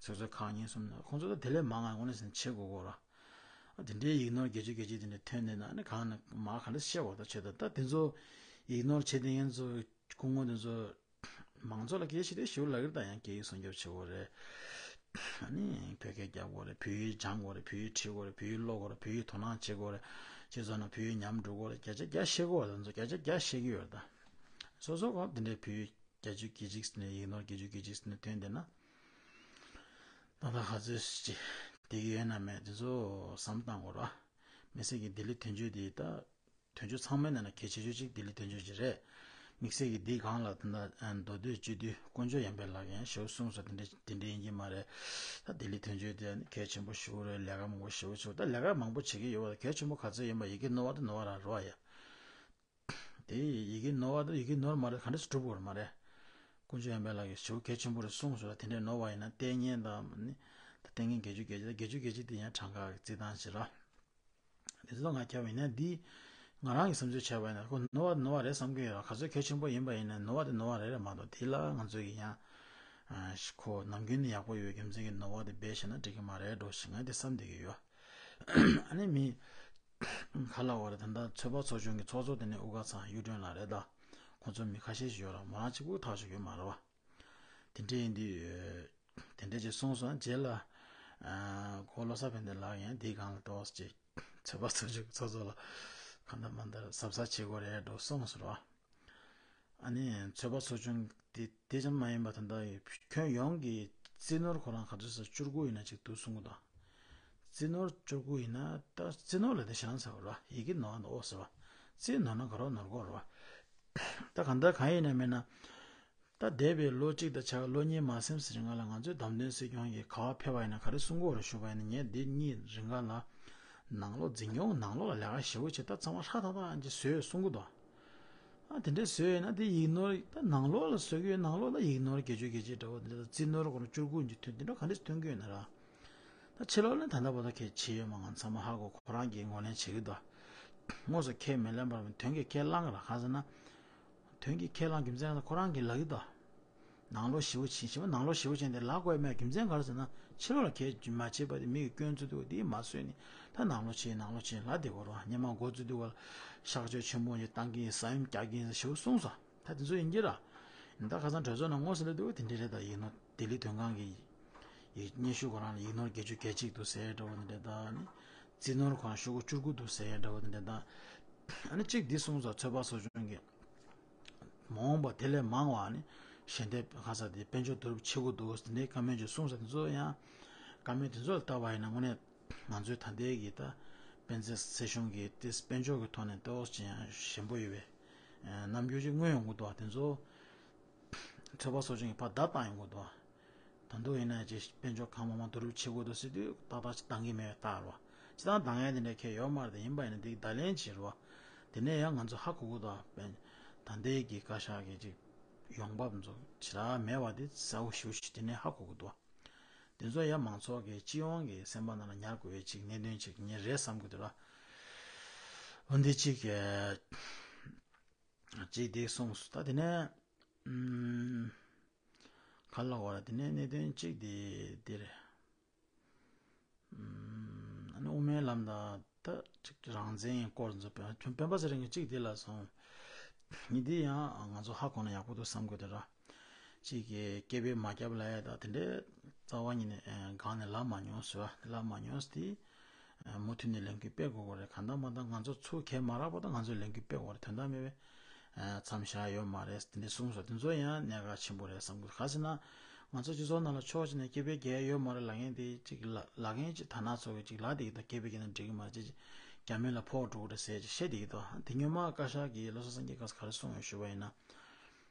ཚིག་མཛོད་ཁག་གཉིས་གསུམ་ནས་ཁོང་ཚོ་ད་དེ་ལས་མང་ང་དངོས་གནས་ཟེར་ན་བྱེད་དགོས་ཀྱི་ཡོད་ར། ཨ་དེ་འདྲའི་ཡིག་ནོར་བརྒྱད་ཅུ་གྱ་གཅིག་དེ་འདྲ་ཐོན་བསྡད་ན་ཨ་ནི་གང་ན་མ་ག་འདྲ་བཤད་དགོས། ད་ཆོས་ད་ད་དེ་ཚོ་ཡིག་ནོར་བྱེད་བསྡད་མཁན་ཚོ་སྐུ་ངོ་དེ་ཚོ་མང་ཚོགས་ལ་སྐད་ཆ་བཤད་དུས་ཞེ་པོ་ལབ་ཀྱི་རེད། ད་ཡང་སྐད་ཡིག་སྲུང་སྐྱོབ་བྱེད་དགོས་རེད། ཨ་ནི་བོད་སྐད་རྒྱག་དགོས་རེད། བོད་ཡིག་སྦྱང་དགོས་རེད། བོད་ཡིག་ཁྲིད་དགོས་རེད། བོད་ཡིག་ཀློག་དགོས་རེད། བོད་ཡིག་དོ་སྣང་བྱེད་དགོས་རེད། སྤྱི་ཚོགས་ནང་བོད་ཡིག་ཉམས་འགྲོ་གི་རེད། བརྒྱ་ཆ་བརྒྱ་བཤད་ཀྱི་ཡོད་རེད། ད་ཚོ་སོ་སོ་གང་དེ་འདྲའི་བོད་ཡིག་བརྒྱད་ཅུ་གྱ་གཅིག་ནས་ཡིག་ནོར་བརྒྱད་ཅུ་གྱ་གཅིག་ནས་ཐོན་བསྡད་ན། ད་ལྟ་ག་ཚོད་ཅིག་བསྡད་ཀྱི་ཡོད་ན་མེད་དེ་ཚོ་བསམ་བཏང་དགོས་རེད། མི་སེར་གྱི་ལྡི་ལི་དོན་གཅོད་དེ་ད། དོན་གཅོད་ཚང་མའི་ནང་ན་གལ་ཆེ་ཤོས་གཅིག་ལྡི་ལི་དོན་གཅོད་ཅིག་རེད། དམིགས་བསལ་གྱི་འདི་སྒང་ལ་ད་ལྟ་མདོ་སྟོད་སྤྱི་འཐུས་དཀོན་མཆོག་ཡར་འཕེལ་ལགས་ཀྱིས་ཞེ་པོ་གསུངས་སོང་། དེ་འདྲ་དེ་འདྲ་ཡིན་གྱི་མ་རེད། ད་ལྡི་ལི་ཐོན་རྒྱུ་དེ་གལ་ཆེན་པོ་ཞེ་པོ་རེད། ལས་ཀ་མང་པོ་ཞེ་པོ་བྱེད། ད་ལས་ཀ་མང་པོ་བྱེད་ཀྱི་ཡོད་པ་གལ་ཆེན་པོ་ག་ཚོད་ཡིན་པ། ཡི་གེ་ནོར་བ་དེ་ནོར་བ་རང་རེད་པ་ཡ། དེ་ཡི་གེ་ནོར་བ་དེ་ཡི་གེ་ནོར་མ་རེད། ག་འདྲ་སེ་སྒྲུབ་དགོས་རེད་མ་རེད། དཀོན་མཆོག་ཡར་འཕེལ་ལགས་ཀྱིས་ཞེ་པོ་གལ་ཆེན་པོ་རེད་གསུངས་སོང་། ད་དེ་འདྲ་ནོར་བ་ཡིན་ན་ལྟས་ངན་དང་ནི། ད་ལྟས་ངན་བརྒྱད་ཅུ་གྱ་གཅིག་ད་བརྒྱད་ཅུ་གྱ་གཅིག་དེ་ཡང་གྲངས་ཀ་གི་རྩིས་སྟངས་ཤིག་རེད། དེ་ཚོ་ང་ཁྱབ་ཡིན་ན་འདི་ང་རང་གི་བསམ་ཚུལ་བྱས་པ་ཡིན་ན་ཁོ་ནོར་བ་ནོར་བ་རེད་བསམ་གྱི་ཡོད་ར། ག་ཚོད་གལ་ཆེན་པོ་ཡིན་པ་ཡིན་ན་ནོར་བ་དེ་ནོར་བ་རེད་རེད་མ་གཏོགས། དེ་ལ་ང་ཚོས་ཀྱི་ཡང་ཨ་ཁོ་ནམ་རྒྱུན་ནས་ཡག་པོ་ཡོད་རྒྱུ་མཚན་གྱིས་ནོར་བ་དེ་སྦས་བྱས་ན་འགྲིག་གི་མ་རེད་འགྲོ་ཞེས་ང་དེ་བསམ་བསྡད་ཀྱི་ཡོད། ཨ་ནི་མི་ག་ལ་བ་རེད། ད་ལྟ་ཚོད་དཔག་ཚོགས་ཆུང་གི་ཚོགས་གཙོ་དེ་ནས་དབུ་དཀར་ཚང་གཡུ་སྒྲོན་ལགས་རེད། ད་ཁོ་ཚོ་མི་ཁ་ཤས་ཤིག་ཡོད་ར། མོ་རང་གཅིག་པུ་ཐག་ཆོད་ཡོད་མ་རེད་བ། དེ་འདྲ་ཡིན་དུས། དེ་འདྲ་ཅིག་གསུངས་སོང་། རྗེས་ལ་ཨ་ཁོ་བློ་བཟང་ཕན་བདེ་ལགས་ཡང་འདིའི་སྒང་ལ་ཏོག་ཙམ་ཅིག་ཚོད་དཔག་ཚོགས་ཆུང་གི་ཚོགས་གཙོ་ལ་གང་ལྟར་མང་ལྟར་གཟབ་གཟབ་བྱེད་དགོས་རེད་འགྲོ་གསུངས་སོང་ར། ཨ་ནི་ཚོད་དཔག་ཚོགས་ཆུང་དེ་དེ་ཙམ་མ་ཡིན་པ་ད་ལྟ་ཁྱོན་ཡོངས་ཀྱི་རྩིས་ནོར་ཁོ་རང་ག་ཚོད་ཟེར་བཅུ་དགུ་ཡིན་ན་ཅིག་འདུག་གསུང་གི་འདུག་རྩིས་ནོར་བཅུ་དགུ་ཡིན་ན་ད་རྩིས་ནོར་ལ་དེ་ཞེ་དྲག་ཟེར་བ་རེད་བ། ཡི་གེ་ནོར་ན་ཨོ་ཟེར་བ། རྩིས་ནོར་ན་ག་རེ་ནོར་གི་རེད་བ། ད་གང་ལྟར་གང་ཡིན་ན་མིན་ན། ད་འདས་པའི་ལོ་གཅིག་དང་ཕྱེད་ཀ་ལོ་གཉིས་མ་ཟིན་ཙམ་རིང་ལ་ང་ཚོའི་བདམས་ཐོན་སྲིད་སྐྱོང་གིས་ག་པར་ཕེབས་པ་ཡིན་ན་ག་རེ་གསུང་གི་ཡོད་རེད་ཞུས་པ་ཡིན་ན། ངས་འདི་གཉིས་རིང་ག་ལ་ནང་ལོགས་འཛིན་སྐྱོང་ནང་ལོགས་ལ་ལས་ཀ་ཞེ་པོ་བྱས། ད་ཚང་མ་ཧྲ་ཐག་ཐག་ཅིག་བཟོས་ཡོད་གསུང་གི་འདུག་ཨ་དེ་འདྲ་བཟོས་ཡོད་ན་དེ་ཡིག་ནོར་ད་ནང་ལོགས་ལ་བཟོ་གི་ཡོད། ནང་ལོགས་ལ་ཡིག་ནོར་བརྒྱད་ཅུ་གྱ་གཅིག་འདྲ་བོ་འདི་ལ་རྩིས་ནོར་སྐོར་བཅུ་དགུ་འདི་ཐོན་དེ་འདྲ་ག་འདྲ་ཐོན་གི་ཡོད་ན་ར། ད་ཕྱི་ལོགས་ལ་ད་ལྟ་བར་དུ་གལ་ཆེ་ཡོད་མ། ང་ཚང་མ་ཧ་གོ། ཁོ་རང་གིས་ངོས་ལེན་བྱེད་ཀྱི་འདུག་དངོས་སུ་ཁས་མི་ལེན་པར་དོན་གྱིས་ཁས་བླངས་ར། གང་ཟེར་ན། དོན་གྱིས་ཁས་བླངས་རྒྱུ་མཚན་ཁོ་རང་གིས་ལབ་ཀྱི་འདུག་ནང་ལོགས་ཞེ་པོ་ཕྱིན་ཞེ་པོ་ནང་ལོགས་ཞེ་པོ་ཕྱིན་ཏེ་ལབ་དགོས་མེད། རྒྱུ་མཚན་ག་རེ་ཟེར་ན་ཕྱི་ལོགས་ལ་ཁས་མ་བྱེད་པ་དེ་མི་གི་སྐྱོན་བཙུགས་འདུག་དེ་མ་བཟོས་ནས་ད་ནང་ལོགས་ཕྱིན་ནང་ལོགས་ཕྱིན་ལབ་བསྡད་དགོས་རེད་བ། སྔོན་མ་འགོ་བཙུགས་དུས་སྐབས་ལ་གཤག་བཅོས་ཆེན་པོ་ཞིག་བཏང་གི་ཡིན། ས་ཡོམ་རྒྱག་གི་ཡིན་ཞེ་པོ་གསུངས་སོང་། ད་དེ་ཚོ་ཡིན་གྱི་ར། ད་ཁ་སང་གྲོས་ཚོགས་ནང་དངོས་སུ་སླེབས་དུས་དེ་འདྲ་རེད། ད་ཡིག་ནོར་ལྡི་ལི་དོན་ཁང་གི་ཡིག་སྙན་ཞུ་ཁོ་རང་ལ་ཡིག་ནོར་བརྒྱད་ཅུ་གྱ་གཅིག་འདུག་ཟེར་འདྲ་བོ་འདི་འདྲ། ད་ནི་རྩིས་ནོར་ཁོ་རང་ཤོག་གུ་བཅུ་དགུ་འདུག་ཟེར་འདྲ་བོ་འདི་འདྲ། ད་ཨ་ནི་གཅིག་འདི་གསུངས་སོང་། ཚོད་དཔག་ཚོགས་ཆུང་གིས་མ་འོངས་པ་དེ་ལས་མང་བ་ནི་ཞལ་འདེབས་ཁ་ས་དེ་དཔལ་འབྱོར་བསྡུ་རུབ་བྱེད་དགོས་འདུག་དེ་འདྲའི་བཀའ་མོལ་ཅིག་གསུངས་སོང་། དེ་ཚོ་ཡང་བཀའ་མོལ་དེ་ཚོ་ལ་ལྟ་བ་ཡིན་ན་དངོས་གནས་ང་ཚོའི་ད་ལྟའི་གི་ད་དཔལ་འཛིན་སྲིད་གཞུང་གི་དེ་དཔལ་འབྱོར་གྱི་ཐོག་ནས་ཏོག་ཙམ་ཡང་ཞན་པོ་ཡོད་པའི་རྣམ་འགྱུར་ཅིག་མངོན་ཡོང་གི་འདུག་དེ་ཚོ་ཚོད་དཔག་ཚོགས་ཆུང་གིས་ཕར་བརྡ་བཏང་ཡོང་གི་འདུག་ད་དུང་ཡིན་ན་ཅིག་དཔལ་འབྱོར་གང་མང་མང་བསྡུ་རུབ་བྱེད་དགོས་འདུག་ཟེར་དུས་ཏག་ཏག་ཅིག་བཏང་གི་མེད་པའི་རྟགས་རེད་བ། སྤྱིར་བཏང་བཏང་ཡས་དེ་འདྲ་གལ་ཡོད་མ་རེད། དེ་ཡིན་པ་ཡིན་ན་འདི་བརྡ་ལན་ཅིག་རེད་བ། དེ་ནས་ཡང་ང་ཚོ་ཧ་གོ་གི་འདུག་དཔལ་ད་ལྟའི་གི་བཀའ་ཤག་གི་ཅིག་ཡོང་འབབ་ཚོ་ཞེ་དྲག་མེད་པ་དེ་གསལ་པོ་ཞེ་པོ་ཅིག་དེ་ནས་ཧ་གོ་གི་འདུག་དེ་ཚོ་ཡང་མང་ཚོགས་ཀྱི་སྤྱི་ཡོངས་ཀྱི་སེམས་པ་ནང་ལ་ཉར་དགོས་པའི་ཅིག་གནད་དོན་ཅིག་ངས་རེད་བསམ་གི་འདུག་ར། འོ་འདི་ཅིག་ཅིག་འདི་གསུངས་སོང་། ད་དེ་ནས་ཨམ། ག་ལ་བ་ར། དེ་ནས་གནད་དོན་གཅིག་དེ་འདི་རེད། ཨམ། ཨ་ནི་དབུ་མའི་ལམ་དང་ད་ཅིག་རང་བཙན་སྐོར་ཚོ་སྤེན་སྤེན་པ་ཚེ་རིང་གིས་གཅིག་འདི་ལ་སོང་། ངས་འདི་ཡང་ང་ཚོ་ཧ་གོ་ན་ཡག་པོ་འདུག་བསམ་གི་འདུག་ར། གཅིག་གིས་སྐད་འབོད་མ་བརྒྱབ་ལབ་ཡ་དང་དེ་འདྲའི་རྩ་བ་ཉིད་ནས་ཨ་སྒང་ནས་ལབ་མ་མྱོང་ཟེར་བ། ལབ་མ་མྱོང་ཟེར་དེ། མུ་མཐུད་ནས་ལས་འགུལ་སྤེལ་དགོས་ཀྱི་རེད། གང་ལྟར་མ་ལྟར་ང་ཚོ་ཚུར་གས་མ་རག་པ་དང་ང་ཚོས་ལས་འགུལ་སྤེལ་དགོས་རེད། དོན་དག་མེད་པའི་མཚམས་བཞག་ཡོད་མ་རེད། དེ་འདྲ་གསུངས་སོང་། དེ་ཚོ་ཡང་གནད་འགག་ཆེན་པོ་རེད་བསམ་གྱི་འདུག་ག་ཟེར་ན་ང་ཚོ་སྤྱི་ཚོགས་ནང་ལ་ཕྱོགས་གཅིག་ནས་སྐད་འབོད་རྒྱག་ཡ་ཡོད་མ་རེད་ལབ་མཁན་དེ་ཅིག་ལབ་ལབ་མཁན་ཅིག་དར་ནག་ཚོ་གིས་ཅིག་ལབ་བསྡད་ཀྱི་འདུག་སྐད་འབོད་རྒྱག་ན་འགྲིག་གི་མ་རེད། ཅིག་ཅིག་རྒྱ་མི་ལ་ཕོག་འགྲོ་གི་རེད་ཟེར་ཅིག་བཤད་བསྡད་ཀྱི་འདུག་དེ་སྔོན་མ་བཀའ་ཤག་གིས་བློ་བཟང་སེང་གེ་སྐབས་སུ་ག་རེ་གསུངས་ཡོད་ཞུས་པ་ཡིན་ན།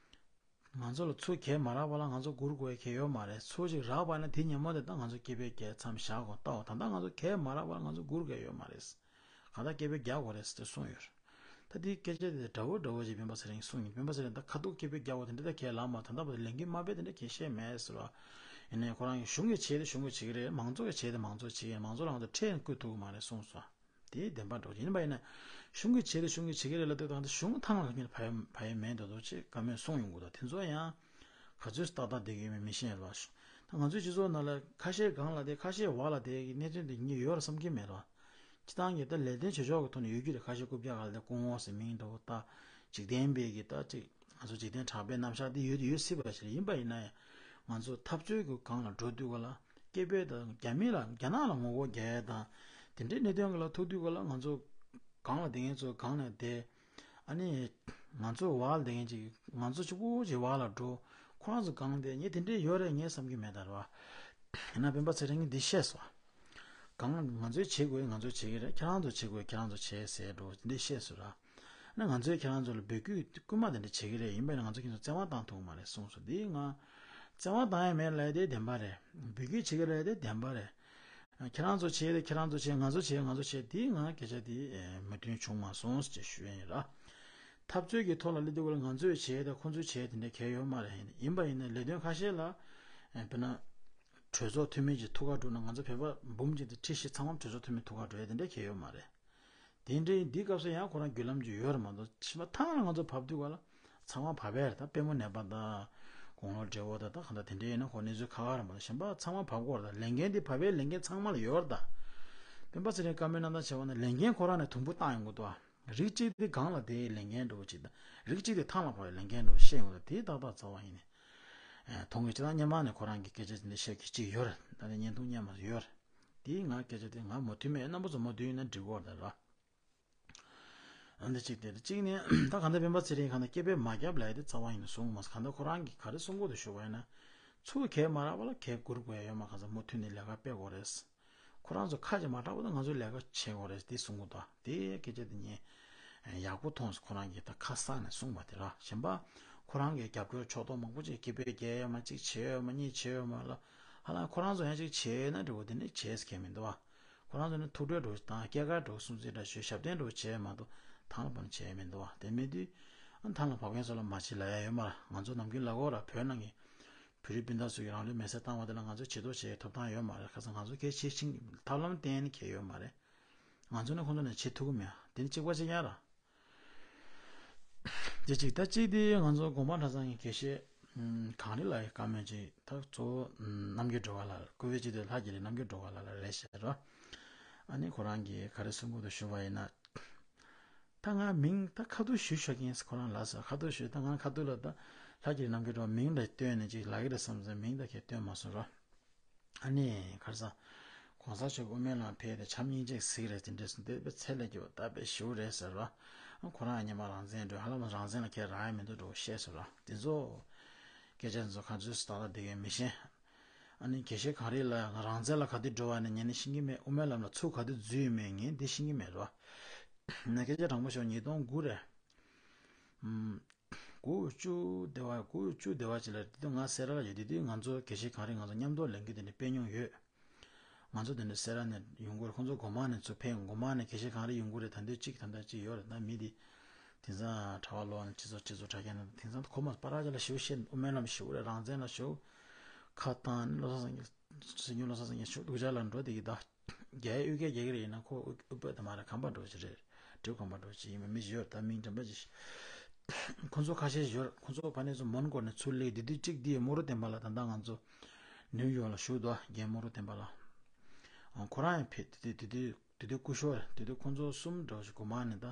ང་ཚོ་ལ་ཚུར་གས་མ་རག་པ་ལ་ང་ཚོ་སྒུར་དགོས་ཡ་གས་ཡོད་མ་རེད། ཚུར་ཅིག་རག་པ་ན་དེ་ཉིན་མོ་དེ་ད་ང་ཚོ་སྐད་འབོད་རྒྱག་མཚམས་བཞག་དགོས། ལྟའོ། ད་ལྟ་ང་ཚོ་གས་མ་རག་པ་ལ་ང་ཚོ་སྒུར་ག་ཡ་ཡོད་མ་རེད། གང་ལྟར་སྐད་འབོད་རྒྱག་དགོས་རེད་ཟེར་ཏེ་གསུངས་ཡོད་རེད། ད་དེའི་སྐད་ཆ་དེ་འདྲ་བོ་འདྲ་བོ་ཅིག་སྤེན་པ་ཚེ་རིང་གསུངས་ཡིན། སྤེན་པ་ཚེ་རིང་ད་ཁ་ཐུག་སྐད་འབོད་རྒྱག་དགོས་དེ་འདྲ་ད་གས་ལབ་མ། ད་ལྟ་བར་དུ་ལས་འགུལ་མ་སྤེལ་དེ་འདྲ་གས་བཤད་མེད་ཟེར་བ། ཡིན་ནའི་ཁོ་རང་གིས་གཞུང་གིས་བྱས་ཏེ་གཞུང་གིས་བྱེད་ཀྱི་རེད། མང་ཚོགས་ཀྱིས་བྱས་ཏེ་མང་ཚོགས་བྱེད་ཀྱི་རེད། མང་ཚོགས་ལ་ང་ཚོ་ཁྲལ་བསྐུར་ཐུབ་ཀྱི་མ་རེད་གསུངས་སོང་། དེའི་བདེན་པ་འགྲོ་གི་ཡིན་པ་ཡིན་ན། གཞུང་གིས་བྱས་ཏེ་གཞུང་གིས་བྱེད་ཀྱི་རེད་ལབ་དུས་ད་ལྟ་གཞུང་ཐང་ལ་ག་ནས་ཕ་ཡ་ཕ་ཡ་མེད་འདུག་འདུག་ཅེས་བཀའ་མོལ་གསུངས་ཡོང་གི་འདུག་དེ་ཚོ་ཡང་ག་ཚོད་ཏག་ཏག་བསྡད་ཀྱི་ཡོད་མེད་མི་ཤེས་རེད་བ། ད་ང་ཚོའི་སྤྱི་ཚོགས་ནང་ལ་ཁ་ཤས་སྒང་ལ་བསྡད་ཁ་ཤས་འོག་ལ་བསྡད་ཀྱི་གནད་དོན་དེ་ངས་ཡོད་རེད་བསམ་གྱི་མེད་རེད་བ། སྤྱི་བཏང་གི་ད་ལས་དོན་བྱེད་ཕྱོགས་ཀྱི་ཐོག་ནས་ཡོད་ཀྱི་རེད། ཁ་ཤས་རྐུབ་བཀྱག་སྒང་ལ་བསྡད་སྐུ་ངོ་ཟེར་མིང་འདྲ་བོ་ད་འཇིག་རྟེན་པའི་གི་ད་ཅིག་ང་ཚོ་འཇིག་རྟེན་གྲགས་པའི་རྣམ་གཞག་འདི་ཡོད་ཡོད་སྲིད་པ་ཞིག་རེད། ཡིན་པ་ཡིན་ན་ཡང་ང་ཚོ་འཐབ་རྩོད་ཀྱི་སྒང་ལ་འགྲོ་དུས་ག་ལ། སྐད་འབོད་དང་རྒྱ་མི་ལ་རྒྱ་ནག་ལ་ངོ་རྒོལ་རྒྱག་ཡ་དང་། དེ་འདྲའི་གནད་དོན་ག་ལ་ཐུག་དུས་ག་ལ་ང་ཚོ་སྒང་ལ་བསྡད་མཁན་ཚོ་སྒང་ནས་བསྡད། ཨ་ནི་ང་ཚོ་འོག་ལ་བསྡད་མཁན་ཅིག་ང་ཚོ་གཅིག་པུ་ཅིག་འོག་ལ་འགྲོ། ཁོ་རང་ཚོ་སྒང་བསྡད། ངས་དེ་འདྲའི་ཡོད་རེད་ངས་བསམ་གྱི་མེད་ད་ར་བ། ཡིན་ན་སྤེན་པ་ཚེ་རིང་གིས་འདི་བཤད་སོང་། སྒང་ང་ཚོས་བྱེད་དགོས་ང་ཚོས་བྱེད་ཀྱི་རེད། ཁྱེད་རང་ཚོ་བྱེད་དགོས་ཁྱེད་རང་ཚོ་བྱེད་ཟེར་འགྲོ་འདི་བཤད་སོང་ར། ཨ་ནི་ང་ཚོས་ཁྱེད་རང་ཚོ་ལ་འབོད་སྐུལ་སྐུལ་མ་དེ་འདྲ་བྱེད་ཀྱི་རེད། ཡིན་པས་ན་ང་ཚོ་ཁྱེད་ཚོ་བཙན་དབང་བཏང་ཐུབ་ཀྱི་མ་རེད་གསུངས་སོང་། འདི་ང་བཙན་དབང་བཏང་ཡ་མེད་ལབ་ཡ་དེ་བདེན་པ་རེད། འབོད་སྐུལ་བྱེད་ཀྱི་རེད་དེ་བདེན་པ་རེད། ཁྱེད་རང་ཚོ་བྱས་དེ་ཁྱེད་རང་ཚོ་བྱས། ང་ཚོ་བྱས་ང་ཚོ་བྱས། དེ་ང་སྐད་ཆ་དེ་མོས་མཐུན་བྱུང་མ་སོང་ཞེས་ཞུ་ཡ་ཡིན་ར། འཐབ་རྩོད་ཀྱི་ཐོག་ལ་སླེབས་དུས་སྐབས་ལ་ང་ཚོས་བྱས་དང་ཁོ་ཚོས་བྱས་དེ་འདྲ་གལ་ཡོད་མ་རེད། ཡིན་པ་ཡིན་ན་ལས་དོན་ཁ་ཤས་ལ་དཔེར་ན་གྲོས་ཚོགས་འཐུས་མི་གྱི་ཐུགས་ཁ་དཀྲུགས་ན། ང་ཚོ་བོད་པ་འབུམ་གཅིག་དང་ཁྲི་བཞི་ཚང་མ་གྲོས་ཚོགས་འཐུས་མི་ཐུགས་ཁ་དཀྲུགས་ཡ་དེ་འདྲ་གལ་ཡོད་མ་རེད། དེ་འདྲའི་འདི་སྐབས་སུ་ཡང་ཁོ་རང་བརྒྱུད་ལམ་གྱི་ཡོད་རེད་མ་གཏོགས། ཕྱི་མ་ཐང་ལ་ང་ཚོ་བབས་དུས་སྐབས་ལ་ཚང་མ་བབས་པ་རེད། ད་དཔལ་མོ་ནད་པ་དང་དགུང་ལོ་བགྲེས་པོ་དང་ད་གང་ལྟར་དེ་འདྲའི་ཡིན་ན་ཁོ་གནས་ཚུལ་ཁག་ཁག་རེད་མ་གཏོགས། གཞན་པ་ཚང་མ་བབས་ཀྱི་ཡོད་རེད། ད་ལས་འགན་དེ་བབས་པའི་ལས་འགན་ཚང་མ་ལ་ཡོད་རེད། ད་སྤེན་པ་ཚེ་རིང་བཀའ་མོལ་གནང་སྟངས་བྱས་པ་ན་ལས་འགན་ཁོ་རང་ནས་དུམ་བུ་བཏང་ཡོང་གི་འདུག་ཨ། རིགས་གཅིག་དེ་སྒང་ལ་དེའི་ལས་འགན་འདྲ་བོ་ཅིག་དང་། རིགས་གཅིག་དེ་ཐང་ལ་བབས་པའི་ལས་འགན་འདྲ་བོ་བཤད་ཡོང་གི་འདུག་དེ་ཏག་ཏག་རྩ་བ་ཡིན་ནས་མཐོང་གི། སྤྱིར་བཏང་སྔོན་མ་ནས་ཁོ་རང་གི་སྐད་ཆ་དེ་འདྲ་བཤད་མཁན་གཅིག་ཡོད་རེད། ད་ནི་བརྙན་ཐུང་སྔོན་མ་ཡོད་རེད། དེའི་ང་སྐད་ཆ་དེ་ང་མོས་མཐུན་མེད། རྣམ་པ་ཚོ་མོས་མཐུན་ཡིན་ན་འགྲིག་གི་རེད་ད་ར། ཨ་འདི་གཅིག་དེ་རེད། གཅིག་ནས་ད་གང་ལྟར་སྤེན་པ་ཚེ་རིང་གང་ལྟར་སྐད་འབོད་མ་བརྒྱབ་ལབ་ཡ་དེ་རྩ་བ་ཡིན་ནས་གསུང་གི་མ་སོང་། གང་ལྟར་ཁོ་རང་གིས་ག་རེ་གསུང་གི་འདུག་ཞུ་བ་ཡིན་ན། ཚུར་གས་མ་རག་པ་ལ་གས་བསྐུར་དགོས་ཡ་ཡོད་མ། གང་ཟེར་མོས་མཐུན་ནས་ལས་ཀ་སྤེལ་དགོས་རེད། ཁོ་རང་ཚོ་ཁ་ཅིག་མ་གྲགས་པ་དང་ང་ཚོས་ལས་ཀ་བྱེད་དགོས་རེད་དེ་གསུང་གི་འདུག་དེ་སྐད་ཆ་དེ་ངས་ཡག་པོ་མཐོང་སོང་། ཁོ་རང་གིས་ད་ཁ་གསལ་ནས་གསུངས་པ་དེ་ར། གཞན་པ་ཁོ་རང་གི་རྒྱབ་སྐྱོར་ཕྱོགས་གཏོགས་མང་པོ་ཅིག་སྐད་འབོད་རྒྱག་ཡོད་མ། གཅིག་བྱས་ཡོད་མ། གཉིས་བྱས་ཡོད་མ་ལ། ཧ་ལམ་ཁོ་རང་ཚོ་ཡང་གཅིག་བྱས་ན་འགྲིག་གོ། དེ་ནས་བྱས་ཟེར་མཁན་མི་འདུག་བ། ཁོ་རང་ཚོ་ནི་ཐུགས་ཁྲལ་འདྲ་བོ་དང་སྐྱེལ་ཀ་འདྲ་བོ་སུམ་རྩེན་འདྲ་བྱས། ཞབས་བརྟན་འདྲ་བོ་བྱས་མ་གཏོགས་ཐང་ལ་བབས་ནས་བྱས་མི་འདུག་བ། དེ་མེད་དུས་ཨ་ཐང་ལ་བབས་མཁན་ཚོ་ལ་མ་བྱེད་ལབ་ཡ་ཡོད་མ་རེད། ང་ཚོ་ནམ་རྒྱུན་ལབ་ཀྱི་ཡོད་ར། བོད་ནང་གི་བོད་རིགས་སྤུན་ཟླ་ཚོས་རང་ལུས་མེར་སྲེག་བཏང་བ་དེ་ལ་ང་ཚོས་བྱེད་ཐབས་བྱེད་ཐོབ་ཐང་ཡོད་མ་རེད། ཁ་སང་ང་ཚོ་གལ་ཆེ་ཤིང་ཐབས་ལམ་གཏན་ནས་འཁེལ་ཡོད་མ་རེད། ང་ཚོ་ནི་ཁོང་ཚོ་ནས་བྱེད་ཐུབ་ཀྱི་མེད། དེ་ནི་གཅིག་པ་གཅིག་རྐྱང་ར། དེ་གཅིག་ད་གཅིག་དེ་ང་ཚོ་དགོངས་པ་གྲྭ་ཚང་གི་དགེ་བཤེས་གངས་རི་ལགས་ཀྱི་བཀའ་མོལ་ཅིག་ད་གཙོ་བོ་རྣམ་རྒྱལ་སྒྲོལ་དཀར་ལགས། སྐུ་བལ་སྤྱི་འཐུས་ལྷ་རྒྱ་རི་རྣམ་རྒྱལ་སྒྲོལ་དཀར་ལགས་ལ་རེད་ཤག་ར། ཨ་ནི་ཁོ་རང་གིས་ག་རེ་གསུང་གི་འདུག་ཞུ་བ་ཡིན་ན། ད་ང་མིང་ད་ཁ་ཐུག་ཞུ་ཤོག་གིན་ཟེར་ཁོ་རང་ལབ་སོང་། ཁ་ཐུག་ཞུ་ད་ང་ཁ་ཐུག་ལ་ད་ལྷ་རྒྱ་རི་རྣམ་རྒྱལ་སྒྲོལ་དཀར་མིང་ལ་བཏོན་ནས་ཅིག་ལབ་ཀྱི་རེད་བསམ་སོང་། མིང་ད་ཁྱེད་བཏོན་མ་སོང་ར། ཨ་ནི་ག་རེ་ཟེར། གོང་ས་མཆོག་དབུ་མའི་ལམ་ཕེབས་ཏེ་བྱམས་སྙིང་རྗེ་གཟིགས་རེད། དེ་འདྲས་སོང་། དེ་དཔེ་ཚད་ལས་སྐྱོ་བ་ད་དཔེ་ཞེ་པོ་རེད་ཟེར་བ། ཁོ་རང་སྔོན་མ་རང་བཙན་འགྲོ། ཧ་ལམ་རང་བཙན་ལ་ཁྱེད་རག་ཡ་མི་འདུག་འགྲོ་བཤད་ཟེར་བ་དེ་ཚོ། སྐད་ཆ་ཚོ་ག་ཚོད་སུ་ད་ལྟ་དེ་གས་མི་ཤེས། ཨ་ནི་དགེ་བཤེས་གངས་རི་ལགས་རང་བཙན་ལ་ག་དུས་འགྲོ་བ་ནི་ངས་ནི་ཤེས་ཀྱི་མེད། དབུ་མའི་ལམ་ལ་ཚུར་ག་དུས་འཛུལ་ཡོད་མེད་ངས་འདི་ཤེས་ཀྱི་མེད་རོ། ན་སྐད་ཆ་དྲང་པོ་ཤོད། ཉིས་སྟོང་དགུ་རེད། ཨམ། དགུ་བཅུ་དེ་བ། དགུ་བཅུ་དེ་བ་ཅིག་ལ་དེ་དུས་ང་སེ་ར་ལ་ཡོད། དེ་དུས་ང་ཚོ་དགེ་བཤེས་གངས་རི་ང་ཚོ་མཉམ་དུ་ལས་འགུལ་དེ་འདྲ་སྤེལ་མྱོང་ཡོད། ང་ཚོ་དེ་འདྲ་སེ་ར་ནས་ཡོང་གི་རེད། ཁོང་ཚོ་སྒོ་མང་ནས་ཚུར་ཕེབས། སྒོ་མང་ནས་དགེ་བཤེས་གངས་རི་ཡོང་གི་རེད། ད་འདོད་གཅིག་ད་ལྟ་གཅིག་ཡོད་རེད། ད་མི་དེ་དེང་སང་གྲྭ་པ་ལོག་ནས་སྤྱི་ཚོགས་སྤྱི་ཚོགས་དྲ་རྒྱ་ནང་དེང་སང་ཁོ་མ་སྤ་ར་ཅིག་ལ་ཞེ་པོ་བཤད། དབུ་མའི་ལམ་ཞེ་པོ་རེད། རང་བཙན་ལ་ཞེ་པོ་ཁ་བཏང་། བློ་བཟང་སེང་གེ། སྲིད་སྐྱོང་བློ་བཟང་སེང་གེ་ཞེ་པོ་སྡུག་ཅག་ལ་འགྲོ་བསྡད་ཀྱི་ད། རྒྱའི་དབུས་སྐད་རྒྱག་གི་རེད། ཡིན་ན་ཁོ་དབུས་དབུས་བོད་དུ་མ་རེད། ཁམས་པ་འདྲ་བོ་ཅིག་རེད། འབྲུག་ཁམས་པ་འདྲ་བོ་ཅིག་ཡིན་པ་མི་ཞིག་ཡོད་རེད། ད་མིང་འགྲེམས་པ་ཅིག་ཁོ་ཚོ་ཁ་ཤས་ཤིག་ཡོད་རེད། ཁོ་ཚོ་ཕ་ནས་ཚོ་མོན་གྷོ་ནས་ཚུར་སླེབས། དེ་དུས་གཅིག་དེ་རྨོག་རུ་བསྟན་པ་ལགས་ད་ལྟ་ང་ཚོ་ནིའུ་ཡོག་ལ་བཞུགས་འདུག་རྒན་རྨོག་རུ་བསྟན་པ་ལགས། ཨ་ཁོ་རང་ཡང་ཕེབས། དེ་དུས་དེ་དུས་དེ་དུས་སྐུ་ཞབས་རེད། དེ་དུས་ཁོ་ཚོ་གསུམ་འདྲ་བོ་ཞིག་སྒོ་མང་ནས། ད་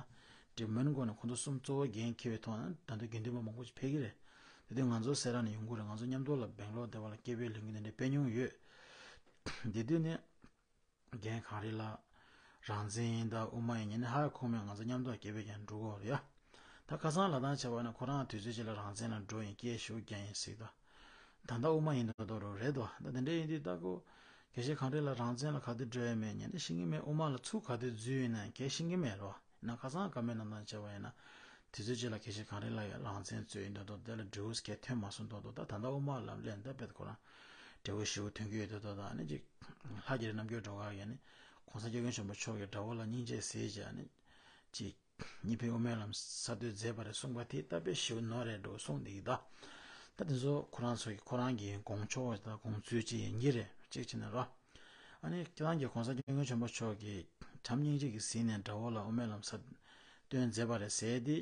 དེ་མོན་གྷོ་ནས་ཁོ་ཚོ་གསུམ་གཙོ་བོ་འགན་འཁྱེར་བའི་ཐོག་ནས་ད་ལྟ་དགེ་འདུན་པ་མང་པོ་ཞིག་ཕེབས་ཀྱི་རེད། དེ་དུས་ང་ཚོ་སེ་ར་ནས་ཡོང་གི་རེད། ང་ཚོ་མཉམ་དུ་ལ་སྦེང་ལོར་དེ་བ་ལ་སྐད་འབོད་ལས་འགུལ་དེ་འདྲ་སྤེལ་མྱོང་ཡོད། དེ་དུས་ནས་རྒན་གངས་རི་ལགས་རང་བཙན་ཡིན་ད་དབུ་མ་ཡིན་ཉན་ནས་ཧ་ཁོ་མོས་ང་ཚོ་མཉམ་དུ་སྐད་འབོད་ཀྱང་འགྲོ་གི་ཡོད་རེད་ཡ། ད་ཁ་སང་ལབ་སྟངས་བྱས་པ་ན་ཁོ་རང་དུས་ཚོད་ཅིག་ལ་རང་བཙན་ལ་འགྲོ་ཡིན། སྐད་ཞེ་པོ་རྒྱག་ཡིན་ཟེར་གི་འདུག་ད་ལྟ་དབུ་མ་ཡིན་མདོག་མདོག་རེད་འདུག་ད་དེ་འདྲ་ཡིན་དུས་ད་ཁོ་དགེ་བཤེས་གངས་རི་ལགས་རང་བཙན་ལ་ག་དུས་འགྲོ་ཡོད་མེད་ཉན་ནས་ཤེས་ཀྱི་མེད། དབུ་མ་ལ་ཚུར་ག་དུས་འཛུལ་ཡོད་ན་གས་ཤེས་ཀྱི་མེད་རོ། ཡིན་ན་ཁ་སང་བཀའ་མོལ་གནང་སྟངས་བྱས་པ་ཡིན་ན། དུས་ཚོད་ཅིག་ལ་དགེ་བཤེས་གངས་རི་ལགས་ཡང་རང་བཙན་རྩོད་ཡིན་མདོག་མདོག་དེ་ལ་འབྲས་བུ་གས་ཐོན་མ་སོང་མདོག་མདོག་ད་ད་ལྟ་དབུ་མ་ལ་སླེབས་ད་དཔེ་ཁོ་རང་འབྲས་བུ་ཞེ་པོ་ཐོན་གྱི་ཡོད་མདོག་མདོག་ད་ནི་ཅིག་ལྷ་རྒྱ་རི་རྣམ་རྒྱལ་སྒྲོལ་དཀར་ཡང་ནི་༸གོང་ས་༸སྐྱབས་མགོན་ཆེན་པོ་མཆོག་གི་དགྲ་བོ་ལ་སྙིང་རྗེ་ཟེར་བྱས་ནི་ཅིག་གཉིས་ཕན་དབུ་མའི་ལམ་གསར་གཏོད་མཛད་པ་རེད་གསུངས་པ་དེ་ད་དཔེ་ཞེ་པོ་ནོར་རེད་འགྲོ་གསུངས་འདུག་ད་ད་དེ་ཚོ་ཁོ་རང་ཚོ་གི་ཁོ་རང་གི་དགོངས་ཕྱོགས་དང་དགོངས་ཚུལ་ཅིག་ཡིན་གྱི་རེད། གཅིག་བྱས་ན་རོ། ཨ་ནི་ཁྱེད་རང་གིས་༸གོང་ས་༸སྐྱབས་མགོན་ཆེན་པོ་མཆོག་གིས་བྱམས་སྙིང་རྗེ་གིས་གཟིགས་ནས་དགྲ་བོ་ལ་དབུ་མའི་ལམ་གསར་གཏོད་མཛད་པ་རེད་ཟེར་ཏེ།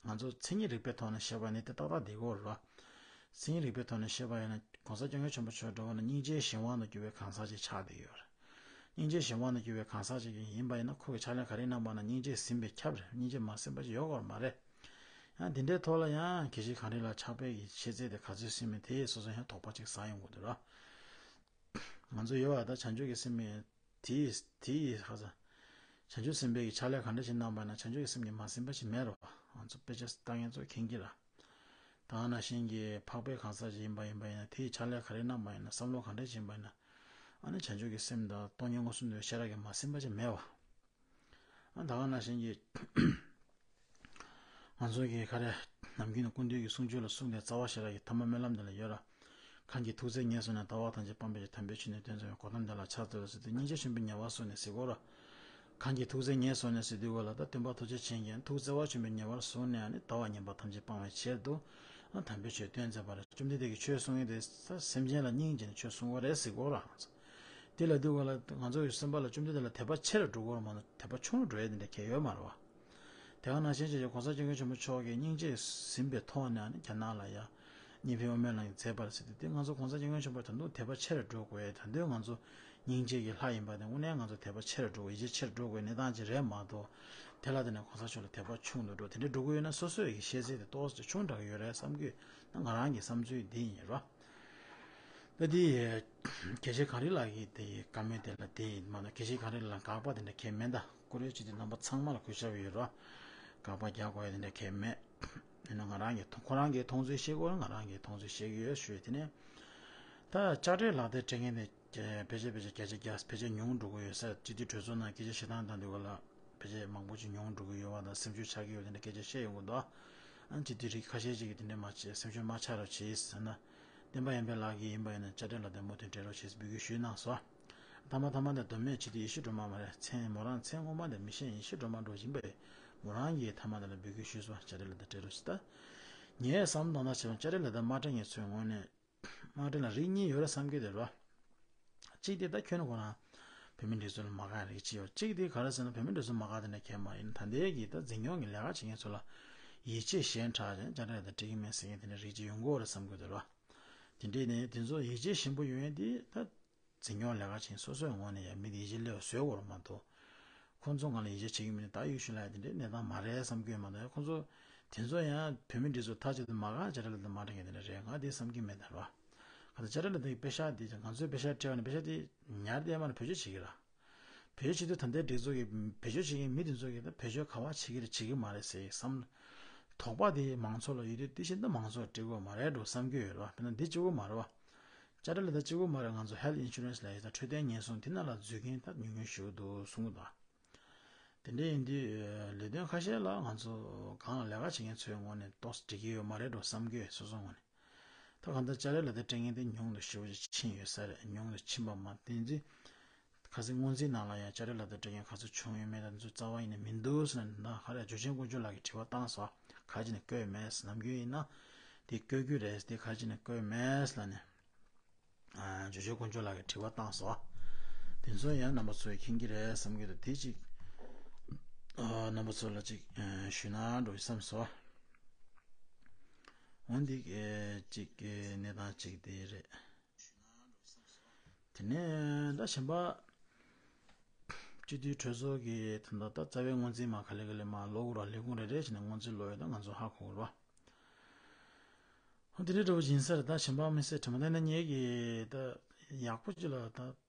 ང་ཚོ་མཚན་ཉིད་རིག་པའི་ཐོག་ནས་བཤད་པ་ནི་དེ་ཏག་ཏག་བསྡད་ཀྱི་ཡོད་རེད་བ། མཚན་ཉིད་རིག་པའི་ཐོག་ནས་བཤད་པ་ཡིན་ན་༸གོང་ས་༸སྐྱབས་མགོན་ཆེན་པོ་མཆོག་དགྲ་བོ་ལ་སྙིང་རྗེའི་གཞན་དབང་དུ་གྱུར་པའི་གང་ཟག་ཅིག་ཆགས་བསྡད་ཀྱི་ཡོད་རེད། སྙིང་རྗེའི་གཞན་དབང་དུ་གྱུར་པའི་གང་ཟག་ཅིག་ཡིན་པ་ཡིན་ན་ཁོ་གི་ཕྱག་ལས་ག་རེ་གནང་པ་ན་སྙིང་རྗེ་ཟིན་པས་ཁྱབ་རེད། སྙིང་རྗེ་མ་ཟིན་པ་ཅིག་ཡོད་དགོས་མ་རེད། ཡང་དེ་འདྲའི་ཐོག་ལ་ཡང་དགེ་བཤེས་གངས་རི་ལགས་ཕྱག་དཔེ་གི་ཤེས་ཚད་དེ་ག་ཚོད་ཟིན་མིན་དེ་སོ་སོ་ཡང་དོགས་པ་ཅིག་ཟ་ཡོང་གི་འདུག་ར། ང་ཚོ་ཡོད་པ་ད་བྱང་ཆུབ་ཀྱི་སེམས་ཀྱི་དེའི་དེའི་ཧ་ས། བྱང་ཆུབ་སེམས་དཔའི་གི་ཕྱག་ལས་ག་འདྲ་ཞིག་གནང་པ་ན་བྱང་ཆུབ་ཀྱི་སེམས་ཀྱི་མ་ཟིན་པ་ཞིག་མེད་རོ། ང་ཚོ་དཔེ་ཆ་ལྟ་མཁན་ཚོ་མཁྱེན་གྱི་ར། ད་ག་ནང་བཞིན་གྱི་འཕགས་པའི་གང་ཟག་ཅིག་ཡིན་པ་ཡིན་པ་ཡིན་ན་དེའི་ཕྱག་ལས་ག་རེ་གནང་པ་ཡིན་ན་བསམ་བློ་ག་འདྲ་ཞིག་ཡིན་པ་ཡིན་ན། ཨ་ནི་བྱང་ཆུབ་ཀྱི་སེམས་དང་སྟོང་ཉིད་མངོན་སུམ་དུ་ཤེས་རབ་ཀྱི་མ་ཟིན་པ་ཞིག་མེད་པ། ཨ་ད་ག་ནང་བཞིན་གྱི། ང་ཚོ་གི་ག་རེ། ནམ་རྒྱུན་ནས་སྐུ་མདུན་གྱི་གསུང་ཆོས་ལ་གསུངས་ཏེ་རྩ་བ་ཤེས་རབ་ཀྱི་ཐ་མ་སྨོན་ལམ་འདི་ལ་ཡོད་ར། གང་གིས་ཐུགས་བརྩེ་ངེས་བཟུང་ནས། ལྟ་བ་ཐམས་ཅད་སྤང་བྱ་ཕྱིར། དམ་པའི་ཆོས་ནི་སྟོན་མཛད་པའི། གོ་ཏམ་དེ་ལ་ཕྱག་འཚལ་ལོ་ཟེར་ཏེ། སྙིང་རྗེ་ཆེན་པོས་ཉེ་བར་བཟུང་ནས་ཟེར་གོ་ར། གང་གིས་ཐུགས་བརྩེ་ངེས་བཟུང་ནས་ཟེར་དུས་གོ་ལ། ད་སྟོན་པ་ཐུགས་རྗེ་ཅན་གྱིས་ཐུགས་བརྩེ་བ་ཆེན་པོས་ཉེ་བར་བཟུང་ནས་ཨ་ནི་ལྟ་བ་ངན་པ་ཐམས་ཅད་སྤང་བའི་ཕྱིར་དུ་ཨ་དམ་པའི་ཆོས་སྟོན་མཛད་པ་རེད། བཅོམ་ལྡན་འདས་ཀྱིས་ཆོས་གསུང་ཡས་དེ་ས་སེམས་ཅན་ལ་སྙིང་རྗེ་ནས་ཆོས་གསུང་གོ་རེད་ཟེར་གོ་ར། དེ་ལ་དུས་གོ་ལ་ང་ཚོ་ཡི་སེམས་པ་ལ་བཅོམ་ལྡན་འདས་ལ་དད་པ་ཆེ་རུ་འགྲོ་གོ་ར་མ་གཏོགས་དད་པ་ཆུང་རུ་འགྲོ་ཡས་དེ་འདྲ་གལ་ཡོད་མ་རེད་བ། དེ་ག་ནང་བཞིན་བྱས་ཀྱང་གོང་ས་སྐྱབས་མགོན་ཆེན་པོ་མཆོག་གིས་སྙིང་རྗེ་ཟིན་པའི་ཐོག་ནས་ཨ་ནི་རྒྱ་ནག་ལ་ཡ་གཉིས་ཕན་དབུ་མའི་ལམ་གྱི་མཛད་པ་ཟེར་ཏེ། དེ་ང་ཚོ་གོང་ས་སྐྱབས་མགོན་ཆེན་པོ་ད་དུང་དད་པ་ཆེ་རུ་འགྲོ་དགོས་ཡ། ད་དུང་ང་ཚོ་སྙིང་རྗེ་གི་ལྷ་ཡིན་པ་དེ་དངོས་གནས་ང་ཚོ་དད་པ་ཆེ་རུ་འགྲོ་དགོས། ཡིད་ཆེས་ཆེ་རུ་འགྲོ་དགོས་གནས་སྟངས་ཅིག་རེད་མ་གཏོགས། དེ་ལ་བརྟེན་ནས་གོང་ས་མཆོག་ལ་དད་པ་ཆུང་དུ་འགྲོ། དེ་འདྲའི་འགྲོ་གི་ཡོད་ན་སོ་སོ་ཡི་ཤེས་ཚད་དེ་ཏོག་ཙམ་ཆུང་དྲགས་ཀྱི་ཡོད་རེད་བསམ་གྱི་ཡོད། ང་རང་གི་བསམ་ཚུལ་འདི་ཡིན་རོ། ད་དེ་དགེ་བཤེས་གངས་རི་ལགས་ཀྱི་དེ་བཀའ་མོལ་དེ་ལ་དེ་མ་གཏོགས་དགེ་བཤེས་གངས་རི་ལགས་དགག་པ་དེ་འདྲ་གང་ཡང་མེད། ད་ཀུ་རེ་ཅི་དེ་རྣམ་པ་ཚང་མ་ལ་གུས་ཞབས་ཡོད་རོ། དགག་པ་རྒྱག་དགོས་ཡ་དེ་འདྲ་གང་ཡང་མེད། ཡིན་ན་ང་རང་གི་མཐོང་ཁོ་རང་གི་མཐོང་ཚུལ་བཤད་དགོས། ང་རང་གི་མཐོང་ཚུལ་བཤད་ཀྱི་ཡོད་ཞུ་ཡ། དེ་ནས་ད་དཔྱ་ཁྲལ་ལག་དེབ་སྤྲད་མཁན་དེ་ཕལ་ཆེར་ཕལ་ཆེར་བརྒྱ་ཆ་བརྒྱ་ཕལ་ཆེར་ཉུང་འགྲོ་གི་ཡོད་ས། སྤྱི་འཐུས་གྲོས་ཚོགས་ནང་སྐད་ཆ་བཤད་སྟངས་དང་དུས་ག་ལ་ཕལ་ཆེར་མང་པོ་ཅིག་ཉུང་འགྲོ་གི་ཡོད་པ་དང་། སེམས་ཤུགས་ཆག་གི་ཡོད་དེ་འདྲ་སྐད་ཆ་བཤད་ཡོང་གི་འདུག་ཨ་ནི་སྤྱི་འཐུས་རིགས་ཁ་ཤས་ཅིག་གིས་དེ་འདྲ་མ་བྱེད། སེམས་ཤུགས་མ་ཆག་རོགས་བྱེད་ཟེར་ན། བསྟན་པ་ཡར་འཕེལ་ལགས་ཀྱིས་ཡིན་པ་ཡིན་ན་དཔྱ་ཁྲལ་ལག་དེབ་མུ་མཐུད་སྤྲད་རོགས་བྱེད་ཟེར་འབོད་སྐུལ་ཞུས་གནང་སོང་། མཐའ་མ་མཐའ་མ་དེ་མདོ་སྨད་སྤྱི་འཐུས་ཡེ་ཤེས་སྒྲོལ་མ་མ་རེད། མཚན་མོ་རང་མཚན་ངོ་མ་དེ་མི་ཤེས། ཡེ་ཤེས་སྒྲོལ་མ་འགྲོ་བཞིན་པས་མོ་རང་གིས་མཐའ་མ་དེ་ལ་འབོད་སྐུལ་ཞུས་སོང་། དཔྱ་ཁྲལ་ལག་དེབ་སྤྲད་རོགས་བྱེད་ད། ངས་བསམ་བློ་བཏང་ན་བྱས་པ་དཔྱ་ཁྲལ་ལག་དེབ་མ་སྤྲད་མཁན་ཚོའི་ངོས་ནས། མ་འདྲ་ལ་རིགས་གཉིས་ཡོད་རེད་བསམ་གྱི་འདུག་ར། གཅིག་དེ་ད་ཁྱོན་ནས་ཁོ་རང་བོད་མི་སྒྲིག་འཛུགས་ལ་མ་དགའ་རིགས་གཅིག་ཡོད། གཅིག་དེ་ག་རེ་ཟེར་ན་བོད་མི་སྒྲིག་འཛུགས་མ་དགའ་དེ་འདྲ་གང་ཡང་མ་ཡིན། ད་ལྟའི་གི་ད་འཛིན་སྐྱོང་གི་ལས་ཀ་བྱེད་མཁན་ཚོ་ལ་ཡིད་ཆེས་ཞན་དྲགས་ཀྱང་དཔྱ་ཁྲལ་དེ་སྤྲད་ཀྱི་མེད་ཟེར་མཁན་དེ་འདྲ་རིགས་གཅིག་ཡོང་གི་ཡོད་རེད་བསམ་གྱི་འདུག་ར། དེ་འདྲས་ནས་དེ་ཚོ་ཡིད་ཆེས་ཞན་པོ་ཡོང་ཡས་དེ་ད། འཛིན་སྐྱོང་ལས་ཀ་བྱེད་སོ་སོའི་ངོས་ནས་ཡང་མི་དེ་ཡིད་ཆེས་སླེབས་པ་བཟོས་དགོས་རེད་མ་གཏོགས། ཁོང་ཚོ་ང་ལ་ཡིད་ཆེས་བྱེད་ཀྱི་མི་འདུག་ད་ཡུལ་ཤུལ་ལ་ཡ་དེ་འདྲའི་གནས་སྟངས་མ་རེད་བསམ་གྱི་ཡོད་མ་གཏོགས། ཁོང་ཚོ་དེ་ཚོ་ཡང་བོད་མི་འདི་ཚོ་མཐའ་གཅིག་ཏུ་མ་དགའ་དཔྱ་ཁྲལ་ལག་དེབ་མ་སྤྲད་མཁན་དེ་འདྲ་རེད། ང་དེ་བསམ་གྱི་མེད་ད་རོ། ག་ད་དཔྱ་ཁྲལ་ལག་དེབ་པེ་ཤག་དེ་ང་ཚོས་པེ་ཤག་སྤྲད་པ་ནི་པེ་ཤག་དེ་ཉར་བསྡད་མ་རེད། བེད་སྤྱོད་བྱེད་ཀྱི་ར། བེད་སྤྱོད་བྱེད་དུས་ད་ལྟའི་སྒྲིག་འཛུགས་ཀྱི་བེད་སྤྱོད་བྱེད་མཁན་མི་དེ་ཚོ་གིས་ད་བེད་སྤྱོད་ག་པར་བྱེད་ཀྱི་རེད་བྱེད་ཀྱི་མ་རེད་ཟེར་བསམ། དོགས་པ་དེ་མང་ཚོགས་ལ་ཡོད་དུས་དེ་བཞིན་ད་མང་ཚོགས་སྤྲད་དགོས་མ་རེད་འགྲོ་བསམ་གྱི་ཡོད་རེད་བ། དཔེར་ན་འདི་གཅིག་པོ་མ་རེད་བ། དཔྱ་ཁྲལ་ལག་དེབ་གཅིག་པོ་མ་རེད། ང་ཚོ་ཧེལ་ཐི་ཨིན་ཤུ་རན་སི་ལབ་ཡས་དང་འཕྲོད་བསྟེན་ཉེན་སྲུང་དེ་ནང་ལ་འཛུལ་མཁན་ད་ཉུང་ཉུང་ཞིག་འདུག་གསུང་གི་འདུག་དེ་འདྲ་ཡིན་དུས་ལས་དོན་ཁ་ཤས་ལ་ང་ཚོ་སྒང་ལ་ལས་ཀ་བྱེད་མཁན་ཚོའི་ངོས་ནས་ཏོག་ཙམ་འགྲིག་གི་ཡོད་མ་རེད་འགྲོ་བསམ་གྱི་ཡོད་སོ་སོའི་ངོས་ནས། ད་གང་ལྟར་དཔྱ་ཁྲལ་ལག་དེབ་སྤྲད་མཁན་དེ་ཉུང་དུ་ཞེ་པོ་ཅིག་ཕྱིན་ཡོད་ས་རེད། ཉུང་དུ་ཕྱིན་པ་མ་བདེན་ཚིག་ཁ་སང་སྔོན་རྩིས་ནང་ལ་ཡང་དཔྱ་ཁྲལ་ལག་དེབ་སྤྲད་མཁན་ག་ཚོད་བྱུང་ཡོད་མེད་དང་དེ་ཚོ་རྩ་བ་ཡིན་ནས་མི་འདུག་ཟེར་ནས་ད་ག་རེ་འབྱོར་ཆེན་དཀོན་མཆོག་ལགས་ཀྱིས་དྲི་བ་བཏང་སོང་། ག་རེ་བྱས་ནས་བཀོད་མེད་ཟེར། ནམ་རྒྱུན་ཡིན་ན་དེ་བཀོད་རྒྱུ་རེད་ཟེར། དེ་ག་རེ་བྱས་ནས་བཀོད་མེད་ཟེར་ལབ་ནས་འབྱོར་ཆེན་དཀོན་མཆོག་ལགས་ཀྱིས་དྲི་བ་བཏང་སོང་། དེ་ཚོ་ཡང་རྣམ་པ་ཚོས་མཁྱེན་གྱི་རེད་བསམ་གྱི་འདུག་དེ་གཅིག་རྣམ་པ་ཚོ་ལ་གཅིག་ཞུས་ན་འགྲོ་བསམ་སོང་། འོན་ཏེ་གཅིག་གནས་སྟངས་གཅིག་དེ་རེད། དེ་ནས་ད་གཞན་པ། སྤྱི་འཐུས་གྲོས་ཚོགས་ཀྱི་ད་ལྟ་ད་རྩ་བའི་སྔོན་རྩིས་མ་ག་ལེ་ག་ལེ་མ་ལོག་ར་ལས་ཁུངས་རེ་རེ་བྱས་ནས་སྔོན་རྩིས་ལོག་ཡོད་ད་ང་ཚོ་ཧ་གོ་ར། ཧོ་དེ་འདྲའི་འདྲ་བོ་ཡིན་ས་རེད། ད་གཞན་པ་མི་སྲིད་དྲི་མ་དེ་ནས་ངེད་ཀྱི་ད་ཡག་པོ་ཅིག་ལ་ད་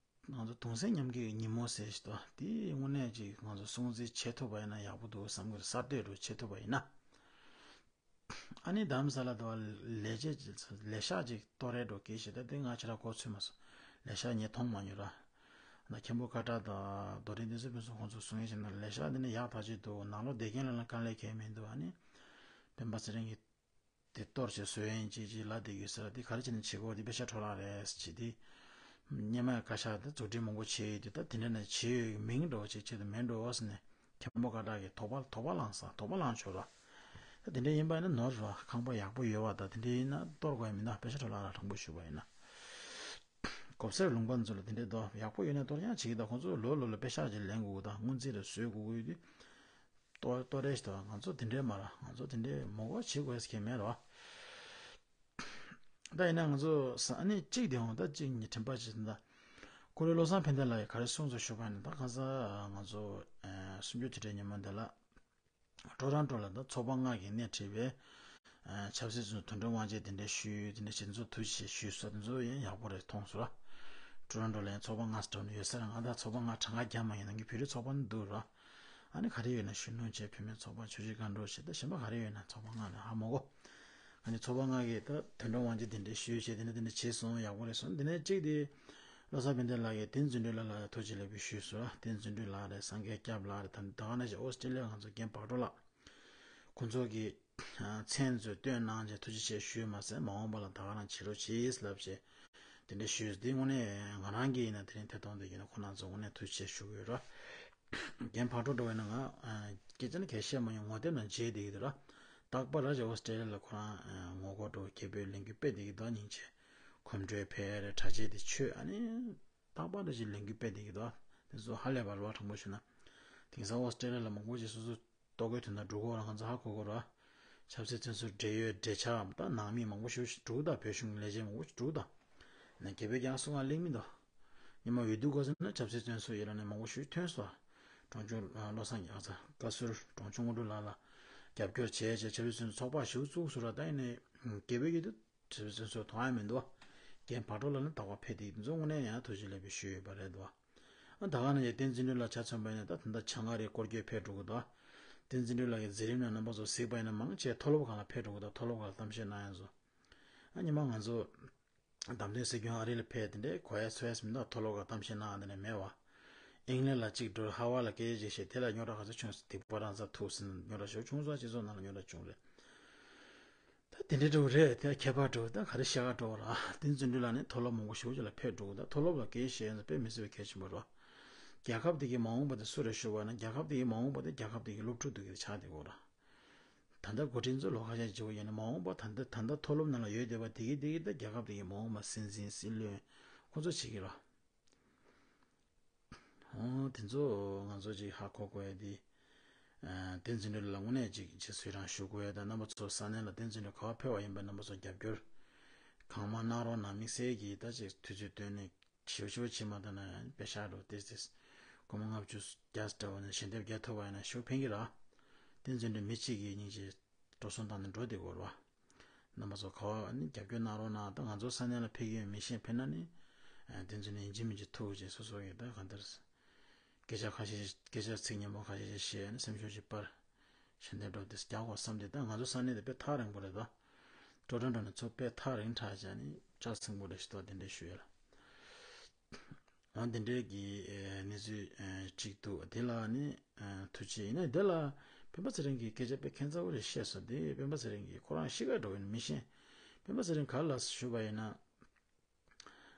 ང་ཚོ་གདུང་སེམས་མཉམ་སྐྱེད་ཀྱི་ཉིན་མོ་ཟེར་ཞིག་ད་དེ་དངོས་གནས་ཅིག་ང་ཚོ་སྲུང་བརྩི་བྱེད་ཐུབ་པ་ཡིན་ན་ཡག་པོ་འདུག་བསམ་གི་རེད། གསར་གཏོད་འདྲ་བོ་བྱེད་ཐུབ་པ་ཡིན་ན། ཨ་ནི་རྡ་རམ་ས་ལ་དུ་བ་ལས་བྱེད་ལས་ཤག་ཅིག་གཏོར་རེས་འགྲོ་གི་ཞེས་ད་དེ་ང་ཁྱེད་རང་གོ་ཚོད་མ་སོང་། ལས་ཤག་ངས་མཐོང་མ་མྱོང་ར། ན་མཁན་པོ་ཀ་ཏྲ་དང་རྡོ་རིང་དེ་ཚོ་ཕུན་སུམ་ཁོང་ཚོ་གསུང་ཡས་བྱས་ན་ལས་ཤག་འདི་ནི་ཡག་ཐག་ཆོད་འདུག་ནང་ལོགས་བསྡད་མཁན་ལ་ལ་དཀའ་ལས་ཁེལ་མི་འདུག་ཨ་ནི་སྤེན་པ་ཚེ་རིང་གིས་དེ་གཏོར་བྱས་བཟོས་ཡིན་ཅིག་ཅིག་ལབ་བསྡད་ཡོད་ས་ར། དེ་ག་རེ་བྱས་ནས་བྱེད་དགོས་དེ་པེ་ཤ་འཕྲོ་བརླག་རེད་ཟེར་བྱས་དེ། སྔོན་མ་བཀའ་ཤག་དེ་རྫུ་འཕྲུལ་མང་པོ་བྱས་ཡོད་དུས་ད་དེ་འདྲ་ནས་བྱས་ཡོད་མིང་འདྲ་བོ་ཅིག་ཆེད་དུ་མེད་འགྲོ་ཟེར་ནས། མཁན་པོ་ཀ་ཏྲ་གིས་དོགས་པ་དོགས་པ་ལངས་ས་དོགས་པ་ལངས་ཆོག་ར། ད་དེ་འདྲ་ཡིན་པ་ཡིན་ན་ནོར་ར་ཁང་པ་ཡག་པོ་ཡོད་པ་ད་དེ་འདྲ་ཡིན་ན་གཏོར་དགོས་ཡ་མིན་ན་པེ་ཤ་འཕྲོ་བརླག་ར་དྲང་པོ་ཞུས་པ་ཡིན་ན། གོ་སར་ལུང་པ་ཚོ་ལ་དེ་འདྲའི་དོ་ཡག་པོ་ཡོད་ན་གཏོར་ཡང་བྱེད་ཀྱི་ད་ཁོང་ཚོ་ལོ་ལོ་ལ་པེ་ཤ་ཅིག་ལེན་དགོས་ཀྱི་ད་སྔོན་རྩིས་རེ་བཟོས་དགོས་ཀྱི་ཡོད་དུས། གཏོར་གཏོར་རེ་ཞིག་ད་ང་ཚོ་དེ་འདྲའི་མ་ར་ང་ཚོ་དེ་འདྲའི་མོ་གོ་བྱེད་དགོས་ཀྱི་མེད་ར། ད་ཡིན་ན་ང་ཚོ་ས་གནས་གཅིག་དེ་འོང་ད་གཅིག་གཉིས་དྲན་པ་ཅིག་ད། ཀོ་རེ་བློ་བཟང་ཕན་བདེ་ལགས་ཀྱིས་ག་རེ་གསུངས་སོང་ཞུ་བ་ཡིན་ན་ད་ཁ་སང་ང་ཚོ་གསུམ་བཅུ་དུས་དྲན་ཉིན་མོ་འདི་ལ། ཀྲོ་རོན་ཀྲོ་ལ་ད་ཚོགས་པ་ལྔ་གིས་སྣེ་ཁྲིད་པའི་ཆབ་སྲིད་ཚོགས་དོན་གྲུབ་དབང་ཆེན་དེ་འདྲ་ཞུས་དེ་འདྲ་བྱེད་ཚོགས་ཐུགས་རྗེ་ཆེ་ཞུས་སོ་དེ་ཚོ་ཡང་ཡག་པོ་རེད་མཐོང་སོང་ར། ཀྲོ་རོན་ཀྲོ་ལ་ཡང་ཚོགས་པ་ལྔ་ཙམ་ཡོད་ས་རེད། ང་ད་ཚོགས་པ་ལྔ་གྲངས་ཀ་རྒྱབ་མ་ཡིན་ནམ་གྱི་བོད་རིགས་ཚོགས་པ་ནི་འདུག་ར། ཨ་ནི་ག་རེ་ཡོད་ན་གཞོན་ནུ་བཅས་བུད་མེད་ཚོགས་པ་ཆོས་བརྒྱུད་མཁའ་འགྲོ་བྱས་ད་གཞན་པ་ག་རེ་ཡོད་ན་ཚོགས་པ་ལྔ་ནས་ཧ་མ་གོ་ཨ་ནི་ཚོགས་པ་ལྔ་གིས་ད་དོན་གྲུབ་དབང་ཆེན་དེ་འདྲ་ཞུས་བྱས་དེ་འདྲ་དེ་འདྲ་བྱས་སོང་ཡག་པོ་རེད་སོང་། དེ་ནས་གཅིག་དེ་བློ་བཟང་ཕན་བདེ་ལགས་ཀྱིས་བསྟན་འཛིན་གྲོལ་ལགས་ལ་ཐུགས་རྗེ་ལེགས་འབུལ་ཞུས་སོང་། བསྟན་འཛིན་གྲོལ་ལགས་རེད། སངས་རྒྱས་སྐྱབས་ལགས་རེད། ད་ད་ག་ནང་བཞིན་ཨོ་སི་ཀྲི་ལི་ཡ་ང་ཚོ་རྒན་བག་གྲོ་ལགས། ཁོང་ཚོ་གི་མཚན་ཚོ་བཏོན་གནང་བྱས་ཐུགས་རྗེ་ཆེ་ཞུས་མ་ཟད། མ་འོངས་པ་ལ་ད་ག་རང་བྱེད་རོགས་གྱིས་ལབ་བྱས་དེ་འདྲ་ཞུས། དེ་དངོས་གནས་ང་རང་གིས་ཡིན་ན་དེ་རིང་ཐད་གཏོང་དེ་ཡིན་ན་ཁོང་རྣམ་ཚོ་དངོས་གནས་ཐུགས་རྗེ་ཆེ་ཞུ་གི་ཡོད་ར། རྒན་ཕག་གྲོགས་འགྲོ་བས་ན་ང་སྐད་ཆ་ནི་གལ་བཤད་མ་ཡོང་། ངོ་དེབ་ནང་མཇལ་བསྡད་ཀྱི་འདུག་ར། རྟག་པར་ར་ཇེ་ཨོ་སི་ཀྲེ་ལི་ཡ་ལ་ཁོ་རང་ངོ་རྒོལ་འགྲོ་རྒྱལ་པོའི་ལས་འགུལ་སྤེལ་བསྡད་ཀྱི་འདུག་སྙིང་རྗེ། གོམ་བགྲོད་འཕེལ་རེ་གྲྭ་ཆས་དེ་ཆོས་ཨ་ནི་རྟག་པར་ར་ཅིག་ལས་འགུལ་སྤེལ་བསྡད་ཀྱི་འདུག་དེ་ཚོ་ཧ་ལས་པ་རེད་བ། དྲང་པོ་ཞུ་ན། དེང་སང་ཨོ་སི་ཀྲེ་ལི་ཡ་ལ་མང་པོ་ཞིག་སོ་སོ་ལྟོ་གོས་དོན་དག་འགྲོ་གི་ཡོད་ར། ང་ཚོ་ཧ་གོ་གོ་ར། ཆབ་སྲིད་བཙོན་ཟུར་འབྲེལ་ཡོད་འབྲེལ་ཆགས་ད་ནང་མི་མང་པོ་ཞིག་འགྲོ་གི་འདུག་བོད་གཞུང་གི་ལས་བྱེད་མང་པོ་ཞིག་འགྲོ་གི་འདུག་ནས་རྒྱལ་པོའི་རྒྱང་སྲུང་བ་གླེང་མི་འདུག་ཉི་མ་འོས་བསྡུ་སྐབས་སུ་ན་ཆབ་སྲིད་བཙོན་ཟུར་ཡིན་ལ་ནས་མང་པོ་ཞིག་ཐོན་སོང་། གྲོང་ཆུང་བློ་བཟང་ཡག་ཚ་བཀའ་ཟུར་གྲོང་ཆུང་དངོས་གྲུབ་ལགས་ལ་རྒྱབ་སྐྱོར་བྱས་བྱས་ཆབ་སྲིད་བཙོན་ཟུར་ཚོགས་པ་ཞིག་བཙུགས་སོང་ར། ད་ཡིན་ནས་རྒྱལ་པོའི་ཡུལ་དུ་ཆབ་སྲིད་བཙོན་ཟུར་མཐོང་ཡ་མི་འདུག་རྒན་ཕག་གྲོགས་ལགས་ནི་རྟག་པར་ཕེབས་དེ་ཡིན་ཚོ་དངོས་གནས་ཡང་ཐུགས་རྗེ་ལེགས་པའི་ཞུ་ཡོད་པ་རེད་འདུག་ཨ་ད་ག་ནང་བཞིན་བསྟན་འཛིན་གྲོལ་ལགས་ཆ་མཚོན་པ་ཡིན་ན་ད་ད་ལྟ་བྱ་ངང་རེ་སྐོར་སྐྱོད་ཕེབས་འགྲོ་གི་འདུག་བསྟན་འཛིན་གྲོལ་ལགས་ཀྱི་མཛད་རིམ་ནང་རྣམ་པ་ཚོ་གཟིགས་པ་ཡིན་ན་མང་ཆེ་མཐོ་སློབ་ཁང་ལ་ཕེབས་འགྲོ་གི་འདུག་མཐོ་སློབ་ཁང་ལ་གཏམ་བཤད་གནང་ཡ་ཚོ། ཨ་ཉི་མ་ང་ཚོ་བདམས་ཐོན་སྲིད་སྐྱོང་ཨ་རི་ལ་ཕེབས་དེ་འདྲའི་གོ་ཡ་ཚོ་ཡ་མི་འདུག་མཐོ་སློབ་ཁང་གཏམ་བཤད་གནང་དེ་འདྲ་མེད་བ། ཨིང་ལན་ལ་གཅིག་འགྲོ། ཧ་ཝ་ལ་སྐད་ཆ་ཅིག་བཤད། དེ་ལ་རྙོག་དྲ་ག་ཚོད་བྱུང་སོང་། སྡིག་པ་རང་ཚ་ཐུག་ཟིན། རྙོག་དྲ་ཞིག་བྱུང་སོང་། སྤྱི་ཚོགས་ནང་ལ་རྙོག་དྲ་བྱུང་རེད། ད་དེ་འདྲའི་འགྲོ་རེད། དེ་ཁྱད་པར་འགྲོ། ད་ག་རེ་བཤད་ག་འགྲོ་བ་ར། བསྟན་འཛིན་གྲོལ་ལགས་ནི་མཐོ་སློབ་མང་པོ་ཞིག་ཅིག་ལ་ཕེབས་འགྲོ་གི་འདུག་མཐོ་སློབ་ལ་སྐད་ཆ་བཤད་ཡ་དཔེ་མི་སྲིད་པའི་གལ་ཆེན་པོ་རེད། རྒྱལ་ཁབ་དེ་གའི་མ་འོངས་པ་དེ་སུ་རེད་ཞུ་བ་ན། རྒྱལ་ཁབ་དེ་གའི་མ་འོངས་པ་དེ་རྒྱལ་ཁབ་དེ་གའི་སློབ་ཕྲུག་དེ་གའི་ཆགས་བསྡད་ཡོད་ར། ད་ལྟ་འགོ་ཁྲིད་ཚོ་ལོ་ཁ་ཤས་བྱེད་པ་ཡིན་ན་མ་འོངས་པ་ད་ལྟ་ད་ལྟ་མཐོ་སློབ་ནང་ལ་ཡོད་བསྡད་པ་དེ་གའི་དེ་གའི་ད་རྒྱལ་ཁབ་དེ་གའི་མ་འོངས་པ་སྲིད་འཛིན་སྲིད་བློན་ཁོང་ཚོ་བྱེད་ཀྱི་ར། ཨོ་དེ་ཚོ་ང་ཚོ་ཅིག་ཧ་གོ་དགོས་ཡ་དེ། ཨ་བསྟན་འཛིན་གྲོལ་ལ་དངོས་གནས་ཅིག་ཅིག་སུས་རང་ཞུ་དགོས་ཡ་དང་། རྣམ་པ་ཚོ་ས་གནས་ལ་བསྟན་འཛིན་གྲོལ་ག་པར་ཕེབས་པ་ཡིན་པ་རྣམ་པ་ཚོ་རྒྱབ་སྐྱོར་གང་མང་གནང་རོགས་གནང་། དམིགས་བསལ་གྱིས་ད་ཅིག་དུས་ཚོད་བཏོན་ནས་ཞེ་པོ་ཞེ་པོ་བྱེད་མ་ཐུབ་ན་ཡང་པེ་ཤ་འགྲོ་ཏེ་ཏེ་སྒོར་མོ་ལྔ་བཅུ་བརྒྱ་འདྲ་བོ་ནས་ཞལ་འདེབས་རྒྱག་ཐུབ་པ་ཡིན་ན་ཞེ་པོ་ཕན་གྱི་ར། བསྟན་འཛིན་གྲོལ་མི་གཅིག་གིས་སྙིང་རྗེ་འགྲོ་སོང་བཏང་ནས་འགྲོ་བསྡད་དགོས་ར། རྣམ་པ་ཚོ་ག་པར་ནི་རྒྱབ་སྐྱོར་གནང་རོགས་གནང་། ད་ང་ཚོ་ས་གནས་ལ་ཕེབས་ཀྱི་ཡོད་མི་ཤེས། ཕེབས་ན་ནི་ཨ་བསྟན་འཛིན་གྲོལ་ཡིན་གཅིག་མིན་གཅིག་ཐུག་བྱས་སོ་སོ་གི་ད་གང་ལྟར་སྐད་ཆ་ཁ་ཤས་སྐད་ཆ་ཚིག་སྙན་པོ་ཁ་ཤས་ཤིག་བཤད་ནས་སེམས་ཤུགས་ཅིག་སྤར། ཞལ་འདེབས་འགྲོ་དེ་རྒྱག་དགོས་བསམ་སྟེ། ད་ང་ཚོ་ས་གནས་དེ་དཔེ་ཐག་རིང་པོ་རེད་ད། ཀྲོ་ཊོན་ཊོ་ནས་ཚུར་དཔེ་ཐག་རིང་དྲགས་བྱས་ནས་ལྕགས་སྲིན་པོ་འདྲ་ཞིག་འདུག་དེ་འདྲས་ཞུ་ཡ་ལ། ཨ་འདི་འདྲའི་གི་ཨེ་གནས་ཚུལ་ཨེ་གཅིག་འདུག་དེ་ལ་ནི་ཨེ་ཐུགས་རྗེ་ཆེ། ཡིན་ནའི་དེ་ལ་སྤེན་པ་ཚེ་རིང་གི་སྐད་ཆ་དཔེ་ཁྱད་མཚར་པོ་རེ་བཤད་སོང་། དེ་སྤེན་པ་ཚེ་རིང་གིས་ཁོ་རང་གཤིས་ཀ་འགྲོ་བའི་མི་ཤེས། སྤེན་པ་ཚེ་རིང་ག་ལ་ཞུ་བ་ཡིན་ན།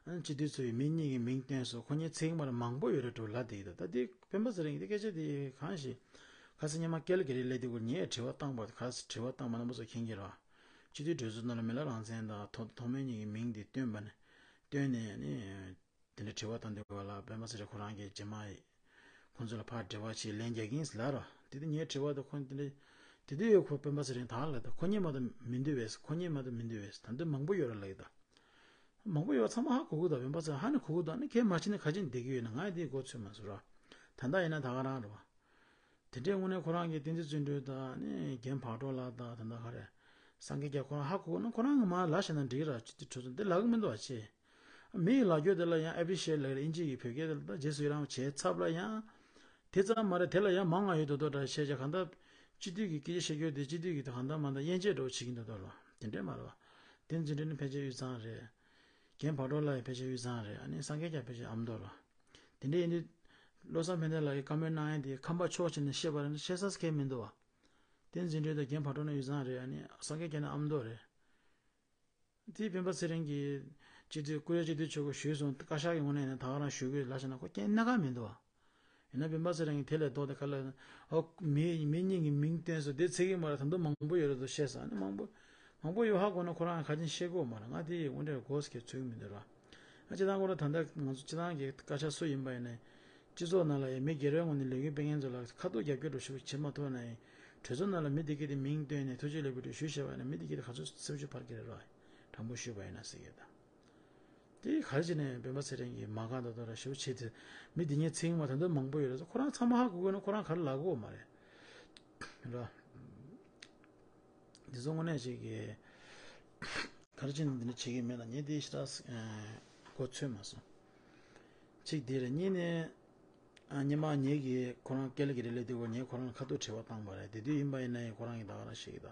ཨ་སྤྱི་འཐུས་ཚོ་ཡི་མི་གཉིས་ཀྱི་མིང་བཏོན་སོང་། ཁོ་གཉིས་ཚིག་མར་མང་པོ་ཡོད་རེད་འགྲོ་ལབ་བསྡད་ཀྱི་འདུག་ད་དེ་སྤེན་པ་ཚེ་རིང་གི་སྐད་ཆ་དེ་གང་ཞིག་ཁ་སང་ཉི་མ་ཀལ་གྷི་རི་སླེབས་དུས་སྐོར་ངས་དྲི་བ་བཏང་བ་དེ། ཁ་སང་དྲི་བ་བཏང་བ་རྣམ་པ་ཚོ་མཁྱེན་གྱི་རེད། སྤྱི་འཐུས་གྲོས་ཚོགས་ནང་ལ་མི་ལ་རང་བཙན་དང་ཐོ་ཐོག་མའི་གཉིས་ཀྱི་མིང་དེ་བཏོན་པ་ནས་བཏོན་ནས་ནི། དེ་འདྲའི་དྲི་བ་བཏང་དུས་ག་ལ་སྤེན་པ་ཚེ་རིང་ཁོ་རང་གིས་རྗེས་མ་ཁོང་ཚོ་ལ་ཕར་འབྲེལ་བ་བྱས་ལན་རྒྱག་གིན་ལབ་ར། དེ་དུས་ངའི་དྲི་བ་དེ་ཁོང་དེ་འདྲའི་དེ་དུས་ཡོད་ཁོ་སྤེན་པ་ཚེ་རིང་དག་ལ་ད་ཁོ་གཉིས་མ་གཏོགས་མི་འདུག་པས། ཁོ་གཉིས་མ་གཏོགས་མི་འདུག་པས། ད་འདི་མང་པོ་ཡོད་ར་ལབ་ཀྱི་ད། མང་པོ་ཡོད་པ་ཚང་མ་ཧ་གོ་གི་འདུག་སྤེན་པ་ཚེ་རིང་ཧ་ནི་གོ་གི་འདུག་ནི་ཁྱེད་མ་བྱེད་ནི་ག་ཅིག་བསྡད་ཀྱི་ཡོད་ན། ང་ཡི་དེའི་མགོ་ཚོད་མ་སོང་ར། ད་ལྟ་ཡིན་ན་ད་ག་རང་རེད་བ། དེ་འདྲའི་དངོས་གནས་ཁོ་རང་གིས་བསྟན་འཛིན་བརྩོན་འགྲུས་དང་ནི་རྒན་ཕག་གྲོགས་ལགས་དང་ད་ལྟ་ག་རེ། སངས་རྒྱས་རྒྱ་ཁོ་རང་ཧ་གོ་གི་ན་ཁོ་རང་གིས་མར་ལབ་བཞག་ན་འགྲིག་གི་ར། སྤྱི་འཐུས་གྲོས་ཚོགས་འདི་ལབ་གི་མི་འདུག་བ་ཅེ། མི་ཡི་ལབ་རྒྱུ་དེ་ལ་ཡང་ཨེ་པི་རི་ཤི་ཨེཊ་ལབ་ཀྱི་རེད། ཨིན་ཇི་ཡི་བོད་སྐད་དེ་ལ་ད་རྗེས་སུ་ཡི་རང་བྱས་ཚབ་ལ་ཡང་། དེ་ཙམ་མ་རེད། དེ་ལ་ཡང་མང་ང་ཡོད་དོ་དོ་འདྲ་བཤད་བྱས་གང་ལྟར། སྤྱི་འཐུས་ཀྱི་སྐད་ཆ་བཤད་རྒྱུ་དེ་སྤྱི་འཐུས་ཀྱི་དེ་གང་ལྟར་མ་ལྟར་དབྱེ་འབྱེད་འདྲ་བོ་བྱེད་ཀྱིན་འདུག་དོ་ར། དེ་འདྲས་མ་རེད་བ། བསྟན་འཛིན་གྲོལ་ནི་ཕལ་ཆེར་དབུས་གཙང་རེད། རྒན་ཕག་གྲོགས་ལགས་ཡང་ཕལ་ཆེར་དབུས་གཙང་རེད། ཨ་ནི་སངས་རྒྱས་རྒྱ་ཕལ་ཆེར་ཨ་མདོ་ར། དེ་འདྲས་ཡིན་དུས། བློ་བཟང་ཕན་བདེ་ལགས་ཀྱིས་བཀའ་མོལ་གནང་ཡ་དེ་ཁམས་པ་ཕྱོགས་གཅིག་ནས་བཤད་པ་རེད་ན་བཤད་ས་ཁེལ་མི་འདུག་བ། བསྟན་འཛིན་གྲོལ་དང་རྒན་ཕག་གྲོགས་ནི་དབུས་གཙང་རེད། ཨ་ནི་སངས་རྒྱས་རྒྱ་ནི་ཨ་མདོ་རེད། དེ་སྤེན་པ་ཚེ་རིང་གིས་སྤྱི་འཐུས་ཀུ་རེ་སྤྱི་འཐུས་ཆོག་གི་ཞུས་སོང་། བཀའ་ཤག་གི་ངོས་ནས་ཡིན་ན་ད་ག་རང་ཞུ་གི་ལབ་བཞག་ན་ཁོ་རྐྱེན་སྣ་ཁ་མི་འདུག་བ། ཡིན་ན་སྤེན་པ་ཚེ་རིང་གིས་དེ་ལས་ལྡོག་སྟེ་ག་ལ། ཨོ་མི་མི་གཉིས་ཀྱི་མིང་བཏོན་སོང་། དེ་ཚིག་གི་མ་རེད། ད་དུང་མང་པོ་ཡོད་རེད་དོ་བཤད་ས་ནི་མང་པོ། མང་པོ་ཡོད་ཧ་གོ་ན་ཁོ་རང་ག་ཅིག་བཤད་དགོས་མ་རེད། ང་དེ་དངོས་འབྲེལ་གོ་སྐད་ཚོད་ཀྱི་མི་འདུག་ར། ང་སྤྱི་བཏང་ཁོ་རང་ད་ལྟ་ང་ཚོ་སྤྱི་བཏང་གི་བཀའ་ཤག་སུ་ཡིན་པ་ཡིན་ནའི། སྤྱི་ཚོགས་ནང་ལ་ཡང་མི་སྒེར་བའི་ངོས་ནས་ལས་འགུལ་སྤེལ་མཁན་ཚོ་ལ་ཁ་ཐུག་རྒྱབ་སྐྱོར་འདྲ་ཞིག་བྱེད་མ་ཐུབ་ན་ཡང་། གྲོས་ཚོགས་ནང་ལ་མི་དེ་གས་དེ་མིང་བཏོན་ནས་ཐུགས་རྗེ་ལེགས་འབུལ་འདྲ་ཞུས་བཞག་པ་ཡིན་ན་མི་དེ་གས་དེ་ག་ཚོད་སེམས་ཤུགས་འཕར་གྱི་རེད་ར། དྲང་པོ་ཞུས་པ་ཡིན་ན་ཟེར་གྱི་ད། དེ་ག་རེ་བྱས་ནས་སྤེན་པ་ཚེ་རིང་གིས་མ་གང་ད་དོ་ར་ཞུ་བྱེད་དེ། མི་དེ་ཉིད་ཚིག་མ་ད་དུང་མང་པོ་ཡོད་རེད། ཁོ་རང་ཚང་མ་ཧ་གོ་དགོས་ན་ཁོ་རང་ག་རེ་ལབ་དགོས་མ་རེད་ར། འདི་ཚོ་དངོས་གནས་ཅིག་གིས་ག་རེ་བྱས་ནས་འདི་འདྲ་བྱེད་ཀྱི་མེད་ལ་ངས་འདི་ཞེ་དྲག་གོ་ཚོད་མ་སོང་། གཅིག་འདི་རེད། གཉིས་ནས་ཨ་ཉི་མ་ངེད་ཀྱིས་ཁོ་རང་ཀལ་གྱི་རེ་ལས་དུས་སྐོར་ངས་ཁོ་རང་ལ་ཁ་ཐུག་དྲི་བ་བཏང་བ་རེད། དེ་དུས་ཡིན་པ་ཡིན་ན་ཡང་ཁོ་རང་གིས་ད་ག་རང་བཤད་ཀྱི་ད།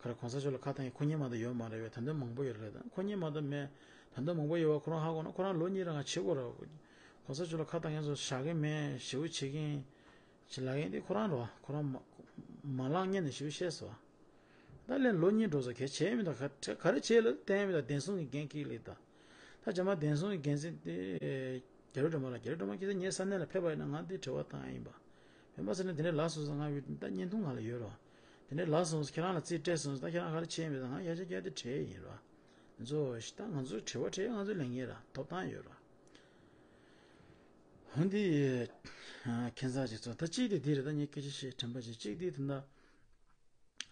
ག་རེ་གོང་ས་མཆོག་ལ་ཁ་བཏང་ཡང་ཁོ་གཉིས་མ་གཏོགས་ཡོད་མ་རེད་པས། ད་དུང་མང་པོ་ཡོད་རེད། ད་ཁོ་གཉིས་མ་གཏོགས་མེད། ད་དུང་མང་པོ་ཡོད་པ་ཁོ་རང་ཧ་གོ་ན་ཁོ་རང་ལོ་གཉིས་རང་ང་བྱེད་དགོས་ར། གོང་ས་མཆོག་ལ་ཁ་བཏང་མཁན་ཚོ་བཞག་གི་མེད། ཞེ་པོ་བྱེད་ཀྱིན་ཅི་ལབ་ཡིན་དེ་ཁོ་རང་རེད་བ། ཁོ་རང་མ་ མ་ལངས་ཉན་ནས་ཞུ་བཤད་སོ། ད་ལན་ལོ་གཉིས་འགྲོ་སོང་གལ་ཆེ་མི་འདུག་ག་ག་རེ་བྱས་ལ་བསྟན་མི་འདུག་བདེན་སྲུང་གི་འགན་འཁྱེར་ལེ་ད། ད་ཇ་མ་བདེན་སྲུང་གི་འགན་འཛིན་དེ། རྒྱ་རི་སྒྲོལ་མ་ལ་རྒྱ་རི་སྒྲོལ་མ་ཁྱེད་ཚོ་ངའི་ས་གནས་ལ་ཕེབས་པ་ཡིན་ན་ང་འདི་དྲི་བ་བཏང་ཡིན་པ། སྤེན་པ་ཚེ་རིང་དེ་འདྲའི་ལ་སོང་ཙང་ང་ཡོད་ད་བརྙན་ཐུང་ང་ལ་ཡོད་རོགས། དེ་འདྲའི་ལ་སོང་ཙང་ཁྱེད་རང་ལ་རྩིས་སྤྲད་སོང་ཙང་ད་ཁྱེད་རང་ག་རེ་བྱས་མི་འདུག་ང་ཡ་ཆ་རྒྱ་དེ་བྲལ་ཡིན་རོགས། ང་ཚོ་ད་ང་ཚོ་དྲི་བ་དྲིས་ང་ཚོ་ལས་ངན་ར་ཐོབ་ཐང་ཡོད་རོགས། འོན་ཏེ། ཁྱེད་ཚ་ཅིག་ཚོ་ད་གཅིག་དེ་དེ་རེད། ད་ངས་སྐད་ཆ་བཤད་དྲན་པ་ཅིག་གཅིག་དེ་ད་ལྟ།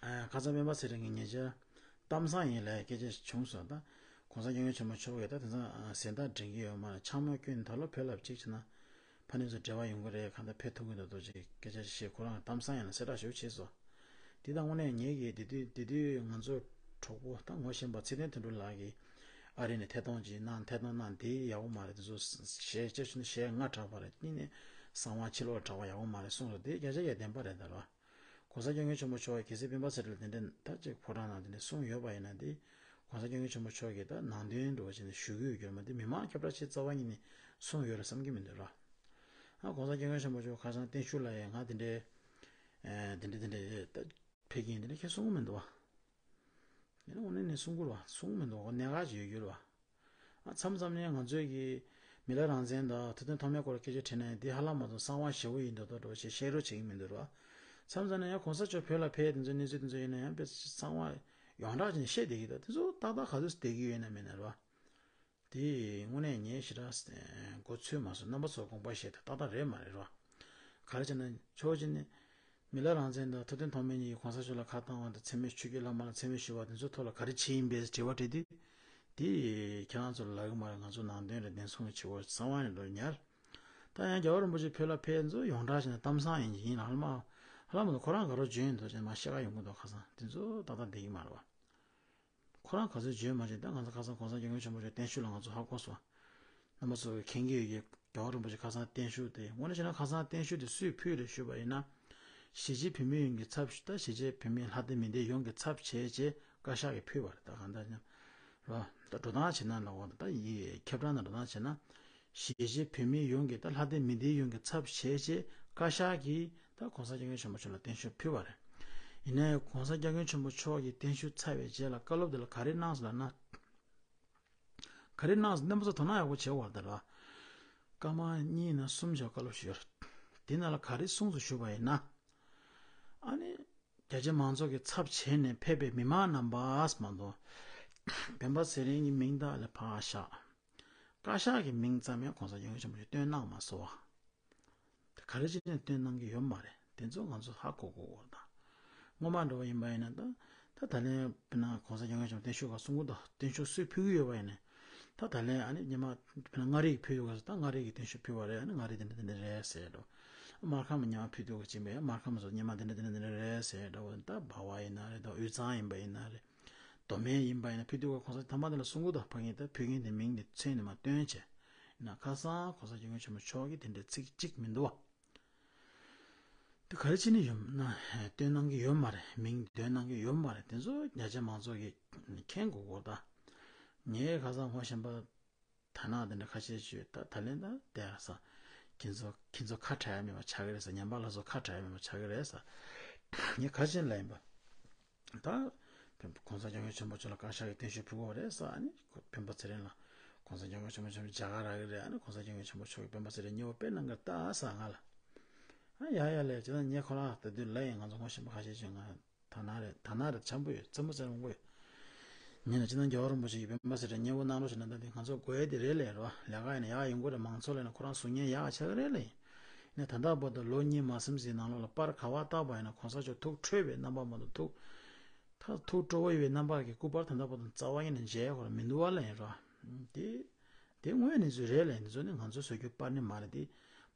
ཁ་སང་སྤེན་པ་ཚེ་རིང་གི་ཉེ་ཆར་གཏམ་བཟང་ཡིན་ལ་སྐད་ཆ་བྱུང་སོང་ད། གོང་ས་སྐྱབས་མགོན་ཆེན་པོ་མཆོག་གིས་ད་དེང་སང་གཟེངས་རྟགས་སྒྲིག་གི་ཡོད་མ་རེད། འཕྱ་སྨོད་སྐྱོན་ད་ལོ་བོད་ལ་གཅིག་བྱས་ན་ཕ་ནས་ཚོ་འབྲེལ་བ་ཡོང་གི་རེད། གང་ལྟར་ཕེབས་ཐུབ་ཀྱི་འདུག་འདུག་ཅིག་སྐད་ཆ་བཤད་ཁོ་རང་གཏམ་བཟང་ཡིན་ལ་གསལ་བསྒྲགས་ཞུ་བྱས་སོང་། དེ་དང་དངོས་གནས་ངེད་ཀྱིས་དེ་དུས་དེ་དུས་ང་ཚོ་གྲོགས་པོ་ད་ངོ་ཤེས་པ་ཚེ་བརྟན་དོན་གྲུབ་ལགས་ཀྱིས་ཨ་རི་ནས་ཐད་གཏོང་ཅིག་གནང་ཐད་གཏོང་གནང་དེ་ཡག་པོ་མ་རེད། དེ་ཚོ་གཞས་སྐྱབས་ཆུ་ནས་གཞས་ལྔ་གྲགས་པ་རེད། གཉིས་ནས་གསང་བ་ཕྱི་ལོགས་གྲགས་པ་ཡག་པོ་མ་རེད་གསུངས་སོང་། དེ་བརྒྱ་ཆ་བརྒྱ་བདེན་པ་རེད་ད་རོ། གོང་ས་སྐྱབས་མགོན་ཆེན་པོ་མཆོག་གིས་གལ་སྲིད་སྤེན་པ་ཚེ་རིང་ལ་དེ་འདྲ་ད་ཅིག་ཕོ་བྲང་ནང་དེ་འདྲ་གསུངས་ཡོད་པ་ཡིན་ན་དེ་གོང་ས་སྐྱབས་མགོན་ཆེན་པོ་མཆོག་གིས་ད་ནང་དོན་འགྲོ་བ་ཅིག་ནས་ཞུ་གི་ཡོད་རྒྱུ་མ་དེ་མི་མང་ཁྱབ་བསྒྲགས་ཆེད་རྩ་བ་ཉིད་ནས་གསུངས་ཡོད་རེད་བསམ་གྱི་མི་འདུག་ར། ཨ་གོང་ས་སྐྱབས་མགོན་ཆེན་པོ་མཆོག་ཁ་སང་བརྟན་བཞུགས་ལ་ཡང་ང་དེ་འདྲའི་དེ་འདྲ་དེ་འདྲ་ད་ཕེབས་ཀྱིན་དེ་འདྲ་ཁྱེད་གསུང་གི་མི་འདུག་བ། ཡིན་ན་དངོས་གནས་ནས་གསུང་གི་རེད་བ། གསུང་གི་མི་འདུག་བ། གནད་འགག་ཅིག་ཡོད་རྒྱུ་རེད་བ། ཨ་མཚམས་མཚམས་ནས་ང་ཚོས་ཀྱི་མི་ལ་རང་བཙན་དང་ཐུབ་བསྟན་ཐོགས་མེད་སྐོར་སྐད་ཆ་དྲིས་ན་ཡང་འདི་ཧ་ལམ་མ་གཏོགས་གསང་བ་ཞེ་པོ་ཡིན་མདོག་མདོག་འདྲ་བོ་ཞིག་བཤད་རོགས་བྱེད་ཀྱི་མི་འདུག་ར། མཚམས་མཚམས་ནས་ཡང་གོང་ས་མཆོག་བོད་ལ་ཕེབས་དེ་ཚོ་གནས་ཚུལ་དེ་ཚོ་ཡིན་ན་ཡང་དཔེ་གསང་བ་ཡོངས་གྲགས་ཅན་བཤད་བསྡད་ཀྱི་འདུག་དེ་ཚོ་ཏག་ཏག་ག་ཚོད་བསྡད་ཀྱི་ཡོད་ན་མེད་ན་ར། དེ་དངོས་གནས་ངས་ཞེ་དྲག་མགོ་ཚོས་མ་སོང་། རྣམ་པ་ཚོ་དགོངས་པ་བཞེས་དང་ཏག་ཏག་རེད་མ་རེད་ར། ག་རེ་བྱས་ན་ཕྱོགས་གཅིག་ནས། མི་ལ་རང་བཙན་དང་ཐུབ་བསྟན་ཐོགས་མེད་གཉིས་ཀྱིས་གོང་ས་མཆོག་ལ་ཁ་བཏང་བ་དང་མཚན་སྨད་ཆོས་བརྒྱུད་བླ་མ་ལ་མཚན་སྨད་ཞུ་བ་དེ་ཚོའི་ཐོག་ལ་ག་རེ་བྱས་ཡིན་པའི་དྲི་བ་དྲིས་དུས། དེ་ཁྱེད་རང་ཚོ་ལ་ལབ་གི་མ་རེད། ང་ཚོ་ནང་དོན་རེད། བདེན་སྲུང་གི་བྱེད་སྒོ་གསང་བ་ནས་འགྲོ་ཉར། ད་ཡང་རྒྱལ་བ་རིན་པོ་ཆེ་བོད་ལ་ཕེབས་ཚོ་ཡོངས་གྲགས་བྱས་ན་གཏམ་བཟང་ཡིན་གྱི་ཡིན་ལ་ཧ་ལམ། ཧ་ལམ་ཁོ་རང་ག་རེ་བརྗོད་ཡིན་འདུག་ཅེས་མ་བཤད་ག་ཡོང་གི་འདུག་ཁ་སང་དེ་ཚོ་ཏག་ཏག་བསྡད་ཀྱི་མ་རེད་བ། ཁོ་རང་ག་ཚོད་བརྗོད་མ་བརྗོད་ད་ང་ཚོ་ཁ་སང་གོང་ས་སྐྱབས་མགོན་ཆེན་པོ་མཆོག་བརྟན་བཞུགས་ལ་ང་ཚོ་ཧ་གོ་སོང་། རྣམ་པ་ཚོ་མཁྱེན་གྱི་ཡོད་ཀྱི་རྒྱལ་བ་རིན་པོ་ཆེ་ཁ་སང་བརྟན་བཞུགས་དེ་དངོས་གནས་བྱས་ན་ཁ་སང་བརྟན་བཞུགས་དེ་སུས་ཕུལ་རེད་ཞུས་པ་ཡིན་ན། གཞིས་བྱེས་བོད་མི་ཡོངས་ཀྱི་ཚབ་ད་གཞིས་བྱེས་བོད་མི་ལྷ་སྡེ་མི་སྡེ་ཡོངས་ཀྱི་ཚབ་བྱས་རྗེས་བཀའ་ཤག་གིས་ཕུལ་བ་རེད། ད་གང་ལྟར་ཡང་རོ་ད་འགྲོ་སྟངས་བྱས་ན་ལ་འོ་ད་ཡི་ཁྱབ་བསྒྲགས་ནང་འགྲོ་སྟངས་བྱས་ན། གཞིས་བྱེས་བོད་མི་ཡོངས་ཀྱི་ད་ལྷ་སྡེ་མི་སྡེ་ཡོངས་ཀྱི་ཚབ་བྱས་རྗེས་བཀའ་ཤག་གིས་ད་གོང་ས་སྐྱབས་མགོན་ཆེན་པོ་མཆོག་ལ་བརྟན་བཞུགས་ཕུལ་བ་རེད། ཡིན་ནའི་གོང་ས་སྐྱབས་མགོན་ཆེན་པོ་མཆོག་གིས་བརྟན་བཞུགས་ཚར་བའི་རྗེས་ལ་བཀའ་སློབ་དེ་ལ་ག་རེ་གནང་སོང་ལབ་ན། ག་རེ་གནང་སོང་། རྣམ་པ་ཚོ་དོ་སྣང་ཡག་པོ་བྱེད་དགོས་རེད་ད་ར། བཀའ་མ་གཉིས་ན་གསུམ་བྱས་བཀའ་སློབ་ཞུས་ཡོད་རེད། དེ་ནང་ལ་ག་རེ་གསུངས་སོང་ཞུས་པ་ཡིན་ན། ཨ་ནི། རྒྱ་ཆེ་མང་ཚོགས་ཀྱི་ཚབ་བྱས་ནས་ཕེབས་པའི་མི་མང་རྣམ་པ་མ་གཏོགས། སྤེན་པ་ཚེ་རིང་གི་མིང་དག་ལ་ཕར་བཞག་བཀའ་ཤག་གི་མིང་ཙམ་ཡང་གོང་ས་སྐྱབས་མགོན་ཆེན་པོ་མཆོག་བཏོན་གནང་མ་སོང་བ། དེ་ག་རེ་བྱས་ནས་བཏོན་གནང་གི་ཡོད་མ་རེད། དེ་ཚོ་ང་ཚོ་ཧ་གོ་དགོས་ཀྱི་ཡོད་རེད་ད། སྔོན་མ་འདྲ་བོ་ཡིན་པ་ཡིན་ན་ད། ད་ད་ལན་དཔེར་ན་གོང་ས་སྐྱབས་མགོན་ཆེན་པོ་བརྟན་བཞུགས་སྒང་གསུང་གི་འདུག་བརྟན་བཞུགས་སུས་ཕུལ་གྱི་ཡོད་པ་ཡིན་ན། ད་ད་ལན་ཨ་ནི་སྔོན་མ་དཔེར་ན་མངའ་རིས་ཕུལ་ཡོད་པ་ད་མངའ་རིས་ཀྱིས་བརྟན་བཞུགས་ཕུལ་བ་རེད། ཨ་ནི་མངའ་རིས་དེ་འདྲ་དེ་འདྲ་རེད་ཟེར་འགྲོ། སྨར་ཁམས་སྔོན་མ་ཕུལ་དུས་ཀྱི་ཅིག་མེད། སྨར་ཁམས་སུ་སྔོན་མ་དེ་འདྲ་དེ་འདྲ་དེ་འདྲ་རེད་ཟེར་འདྲ་བོ། ད་འབའ་བ་ཡིན་ན་རེད། ད་དབུས་གཙང་ཡིན་པ་ཡིན་ན་རེད། མདོ་སྨད་ཡིན་པ་ཡིན་ན་ཕུལ་དུས་ཀྱི་གོང་ས་མཐའ་མ་དེ་ལ་གསུང་གི་འདུག་ཕ་གིར་ད་ཕུལ་མཁན་དེ་མིང་དེ་མཚན་ནས་མ་བཏོན་བྱས། ཡིན་ན་ཁ་སང་གོང་ས་སྐྱབས་མགོན་ཆེན་པོ་མཆོག་གིས་དེ་འདྲའི་ཚིག་གཅིག་མི་འདུག་བ། དེ་ག་རེ་བྱས་ནས་ཡོད་ན་བཏོན་གནང་གི་ཡོད་མ་རེད། མིང་འདོན་གནང་གི་ཡོད་མ་རེད། དེ་ཚོ་རྒྱ་ཆེ་མང་ཚོགས་ཀྱིས་མཁྱེན་དགོས་ཀྱི་ཡོད་རེད་ད། ངས་ཁ་སང་ངོ་ཤེས་པ་དར་ནག་དེ་འདྲ་ཁ་ཤས་ཅིག་ཡོད་ད། ད་ལན་ད་དེ་ས་ཁྱེད་ཚོ་ཁྱེད་ཚོ་ཁ་བྲལ་ཡ་མེད་པ་ཆགས་ཀྱི་རེད་ས། ཉམས་པ་ལ་སོགས་ཁ་བྲལ་ཡ་མེད་པ་ཆགས་ཀྱི་རེད་ས། ངས་ག་རེ་བྱས་ནས་ལབ་ཡིན་པ། ད་གོང་ས་སྐྱབས་མགོན་ཆེན་པོ་མཆོག་ལ་བཀའ་ཤག་གིས་བརྟན་བཞུགས་ཕུལ་དགོས་རེད་ས། ཨ་ནི་སྤེན་པ་ཚེ་རིང་ལ་གོང་ས་སྐྱབས་མགོན་ཆེན་པོ་མཆོག་མཇལ་ཁ་རག་གི་རེད། ཨ་ནི་གོང་ས་སྐྱབས་མགོན་ཆེན་པོ་མཆོག་གིས་སྤེན་པ་ཚེ་རིང་མཉེས་པོ་དཔེ་གནང་གི་རེད་ད་ས་ང་ལ། ཨ་ཡ་ཡ་ལས་ཅི་ད་ངས་ཁོ་རང་དེ་དུས་ལབ་ཡིན། ང་ཚོ་ངོ་ཤེས་པ་ཁ་ཤས་ཅིག་ང་དར་ནག་རེད། དར་ནག་རེད། འཆམ་པོ་ཡོད། རྩེད་མོ་རྩེ་རུང་པོ་ཡོད། ཉིན་ལ་ཅི་ད་རྒྱལ་བ་རིན་པོ་ཆེ་གིས་སྤེན་པ་ཚེ་རིང་མཉེས་པོ་གནང་རོགས་བྱས་ན་ད་འདི་ང་ཚོ་དགོས་ཡ་དེ་རེད་ལས་རོ། ལས་ཀ་ཡིན་ན་ཡག་ཡོང་གི་རེད། མང་ཚོགས་ལ་ཡིན་ན་ཁོ་རང་གཟུགས་བརྙན་ཡག་ཆགས་ཀྱི་རེད་ལས་ཡིན། ནས་ད་ལྟ་བར་དུ་ལོ་གཉིས་མ་ཟིན་ཙམ་ནང་ལོགས་ལ་པར་ག་པར་བཏགས་པ་ཡིན་ན་གོང་ས་མཆོག་ཐུགས་ཁྲོས་པའི་རྣམ་པ་མ་གཏོགས་ཐུགས། ད་ཐུགས་སྤྲོ་བོ་ཡོད་པའི་རྣམ་པ་གི་སྐུ་པར་ད་ལྟ་བར་དུ་རྩ་བ་ཉིད་ནས་མཇལ་ཡ་ཁོ་རང་མི་འདུག་བ་ལབ་ཡིན་རོ། དེ། དེ་དངོས་གནས་ཚུལ་རེད་ལབ་ཡིན། འདི་ཚོ་ནི་ང་ཚོ་བཟོ་རྒྱུ་པར་ནི་མ་རེད་དེ།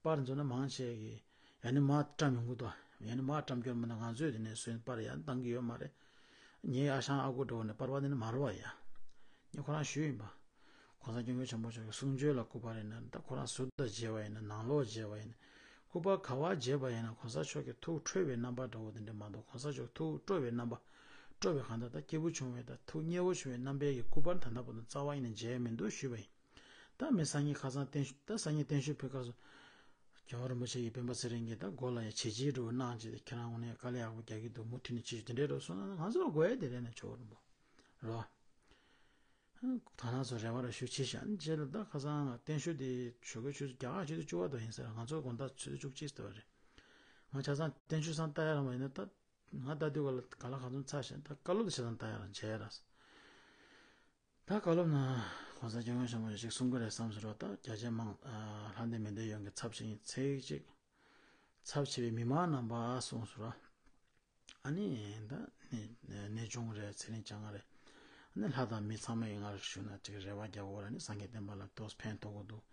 པར་འདི་ཚོ་ནི་མང་ཆེ་གིས་ཡང་ནི་མར་བཀྲམ་ཡོང་གི་འདུག་ཡང་ནི་མར་བཀྲམ་རྒྱུ་མིན་ན་ང་ཚོས་དེ་ནས་བཟོས་པར་ཡང་བཏང་གི་ཡོད་མ་རེད། ངའི་ཨ་ཞང་ཨ་ཁུ་འདྲ་བོ་ནས་པར་པ་དེ་ནི་མ་རེད་བ་ཡ། ངས་ཁོ་རང་ཞུས་ཡིན་པ། གོང་ས་སྐྱབས་མགོན་ཆེན་པོ་མཆོག་གི་གསུང་ཆོས་ལ་སྐུ་པར་ཡིན་ན་ད་ཁོ་རང་ཟུར་དུ་མཇལ་བ་ཡིན་ན་ནང་ལོགས་མཇལ་བ་ཡིན་ན། སྐུ་པར་ག་པར་མཇལ་བ་ཡིན་ན་གོང་ས་མཆོག་གི་ཐུགས་ཁྲོས་པའི་རྣམ་པ་འདྲ་བོ་དེ་འདྲ་མ་གཏོགས་གོང་ས་མཆོག་ཐུགས་སྤྲོ་བའི་རྣམ་པ། སྤྲོ་བའི་གང་ལྟར་ད་སྐྱིད་པོ་བྱུང་བའི་ད་ཐུགས་མཉེས་པོ་བྱུང་བའི་རྣམ་པའི་གི་སྐུ་པར་ད་ལྟ་བར་དུ་རྩ་བ་ཉིད་ནས་མཇལ་མི་འདུག་ཞུས་པ་ཡིན། ད་མི་སང་ཉིན་ཁ་སང་བརྟན་བཞུགས་ད་སང་ཉིན་བརྟན་བཞུགས་ཕེབས་སྐབས་སུ། རྒྱལ་བ་རིན་པོ་ཆེ་གིས་སྤེན་པ་ཚེ་རིང་གི་ད་མགོ་ལ་ཡ་བྱས་རྗེས་འགྲོ་གནང་བྱས་ཏེ་ཁྱེད་རང་དངོས་གནས་དཀའ་ལས་ཡག་པོ་རྒྱག་གི་འདུག་མུ་མཐུད་ནས་བྱེད་ཤོག་དེ་འདྲའི་འགྲོ་སོང་ན་ང་ཚོ་ལ་དགོས་ཡ་དེ་རེད་ནས་ཆོག་རིན་པོ་རོ། ད་ང་ཚོ་རེ་བ་རེ་ཞུ་བྱེད་ཤག་རྗེས་ལ་ད་ཁ་སང་བརྟན་བཞུགས་དེ་ཞུ་དགོས་ཆུ་ཚོད་བརྒྱ་ཁ་ཆུ་ཚོད་བཅུ་པ་དོ་ཡིན་ཟེར་ང་ཚོ་དགོང་དག་ཆུ་ཚོད་བཅུ་གཅིག་ཟེར་བ་རེད། ང་ཆ་ཚང་བརྟན་བཞུགས་སང་ལྟ་ཡ་རང་མ་ཡིན་ན་ད་ང་ལྟ་དུས་ག་ལ་ག་ལ་གང་འཚམ་ཚར་ཞིང་ད་བཀའ་སློབ་དེ་ཆ་ཚང་ལྟ་ཡ་རང་བྱས་ཡ་ར། ད་བཀའ་སློབ་ན་༸གོང་ས་༸སྐྱབས་མགོན་ཆེན་པོ་ཞིག་གསུང་གི་རེད་བསམ་ཟེར་བ་ད་རྒྱ་ཆེ་མང་ལྷ་ལྡན་མི་སྡེ་ཡོངས་ཀྱི་ཚབ་བྱེད་ཚིག་གཅིག་ཚབ་བྱེད་པའི་མི་མང་རྣམ་པ་གསུངས་སོ། ཨ་ནི་ད་གནས་གནས་ཆུང་རེད་ཚེ་རིང་བྱ་ལྔ་རེད། ཨ་ནི་ལྷ་དང་མི་ཚང་མ་ཡི་ངར་ཞུ་ན་ཅིག་རེ་བ་རྒྱག་དགོས་ར་ནི་སངས་རྒྱས་བསྟན་པ་ལ་ཏོག་ཕན་ཐོགས་དགོས་འདུག་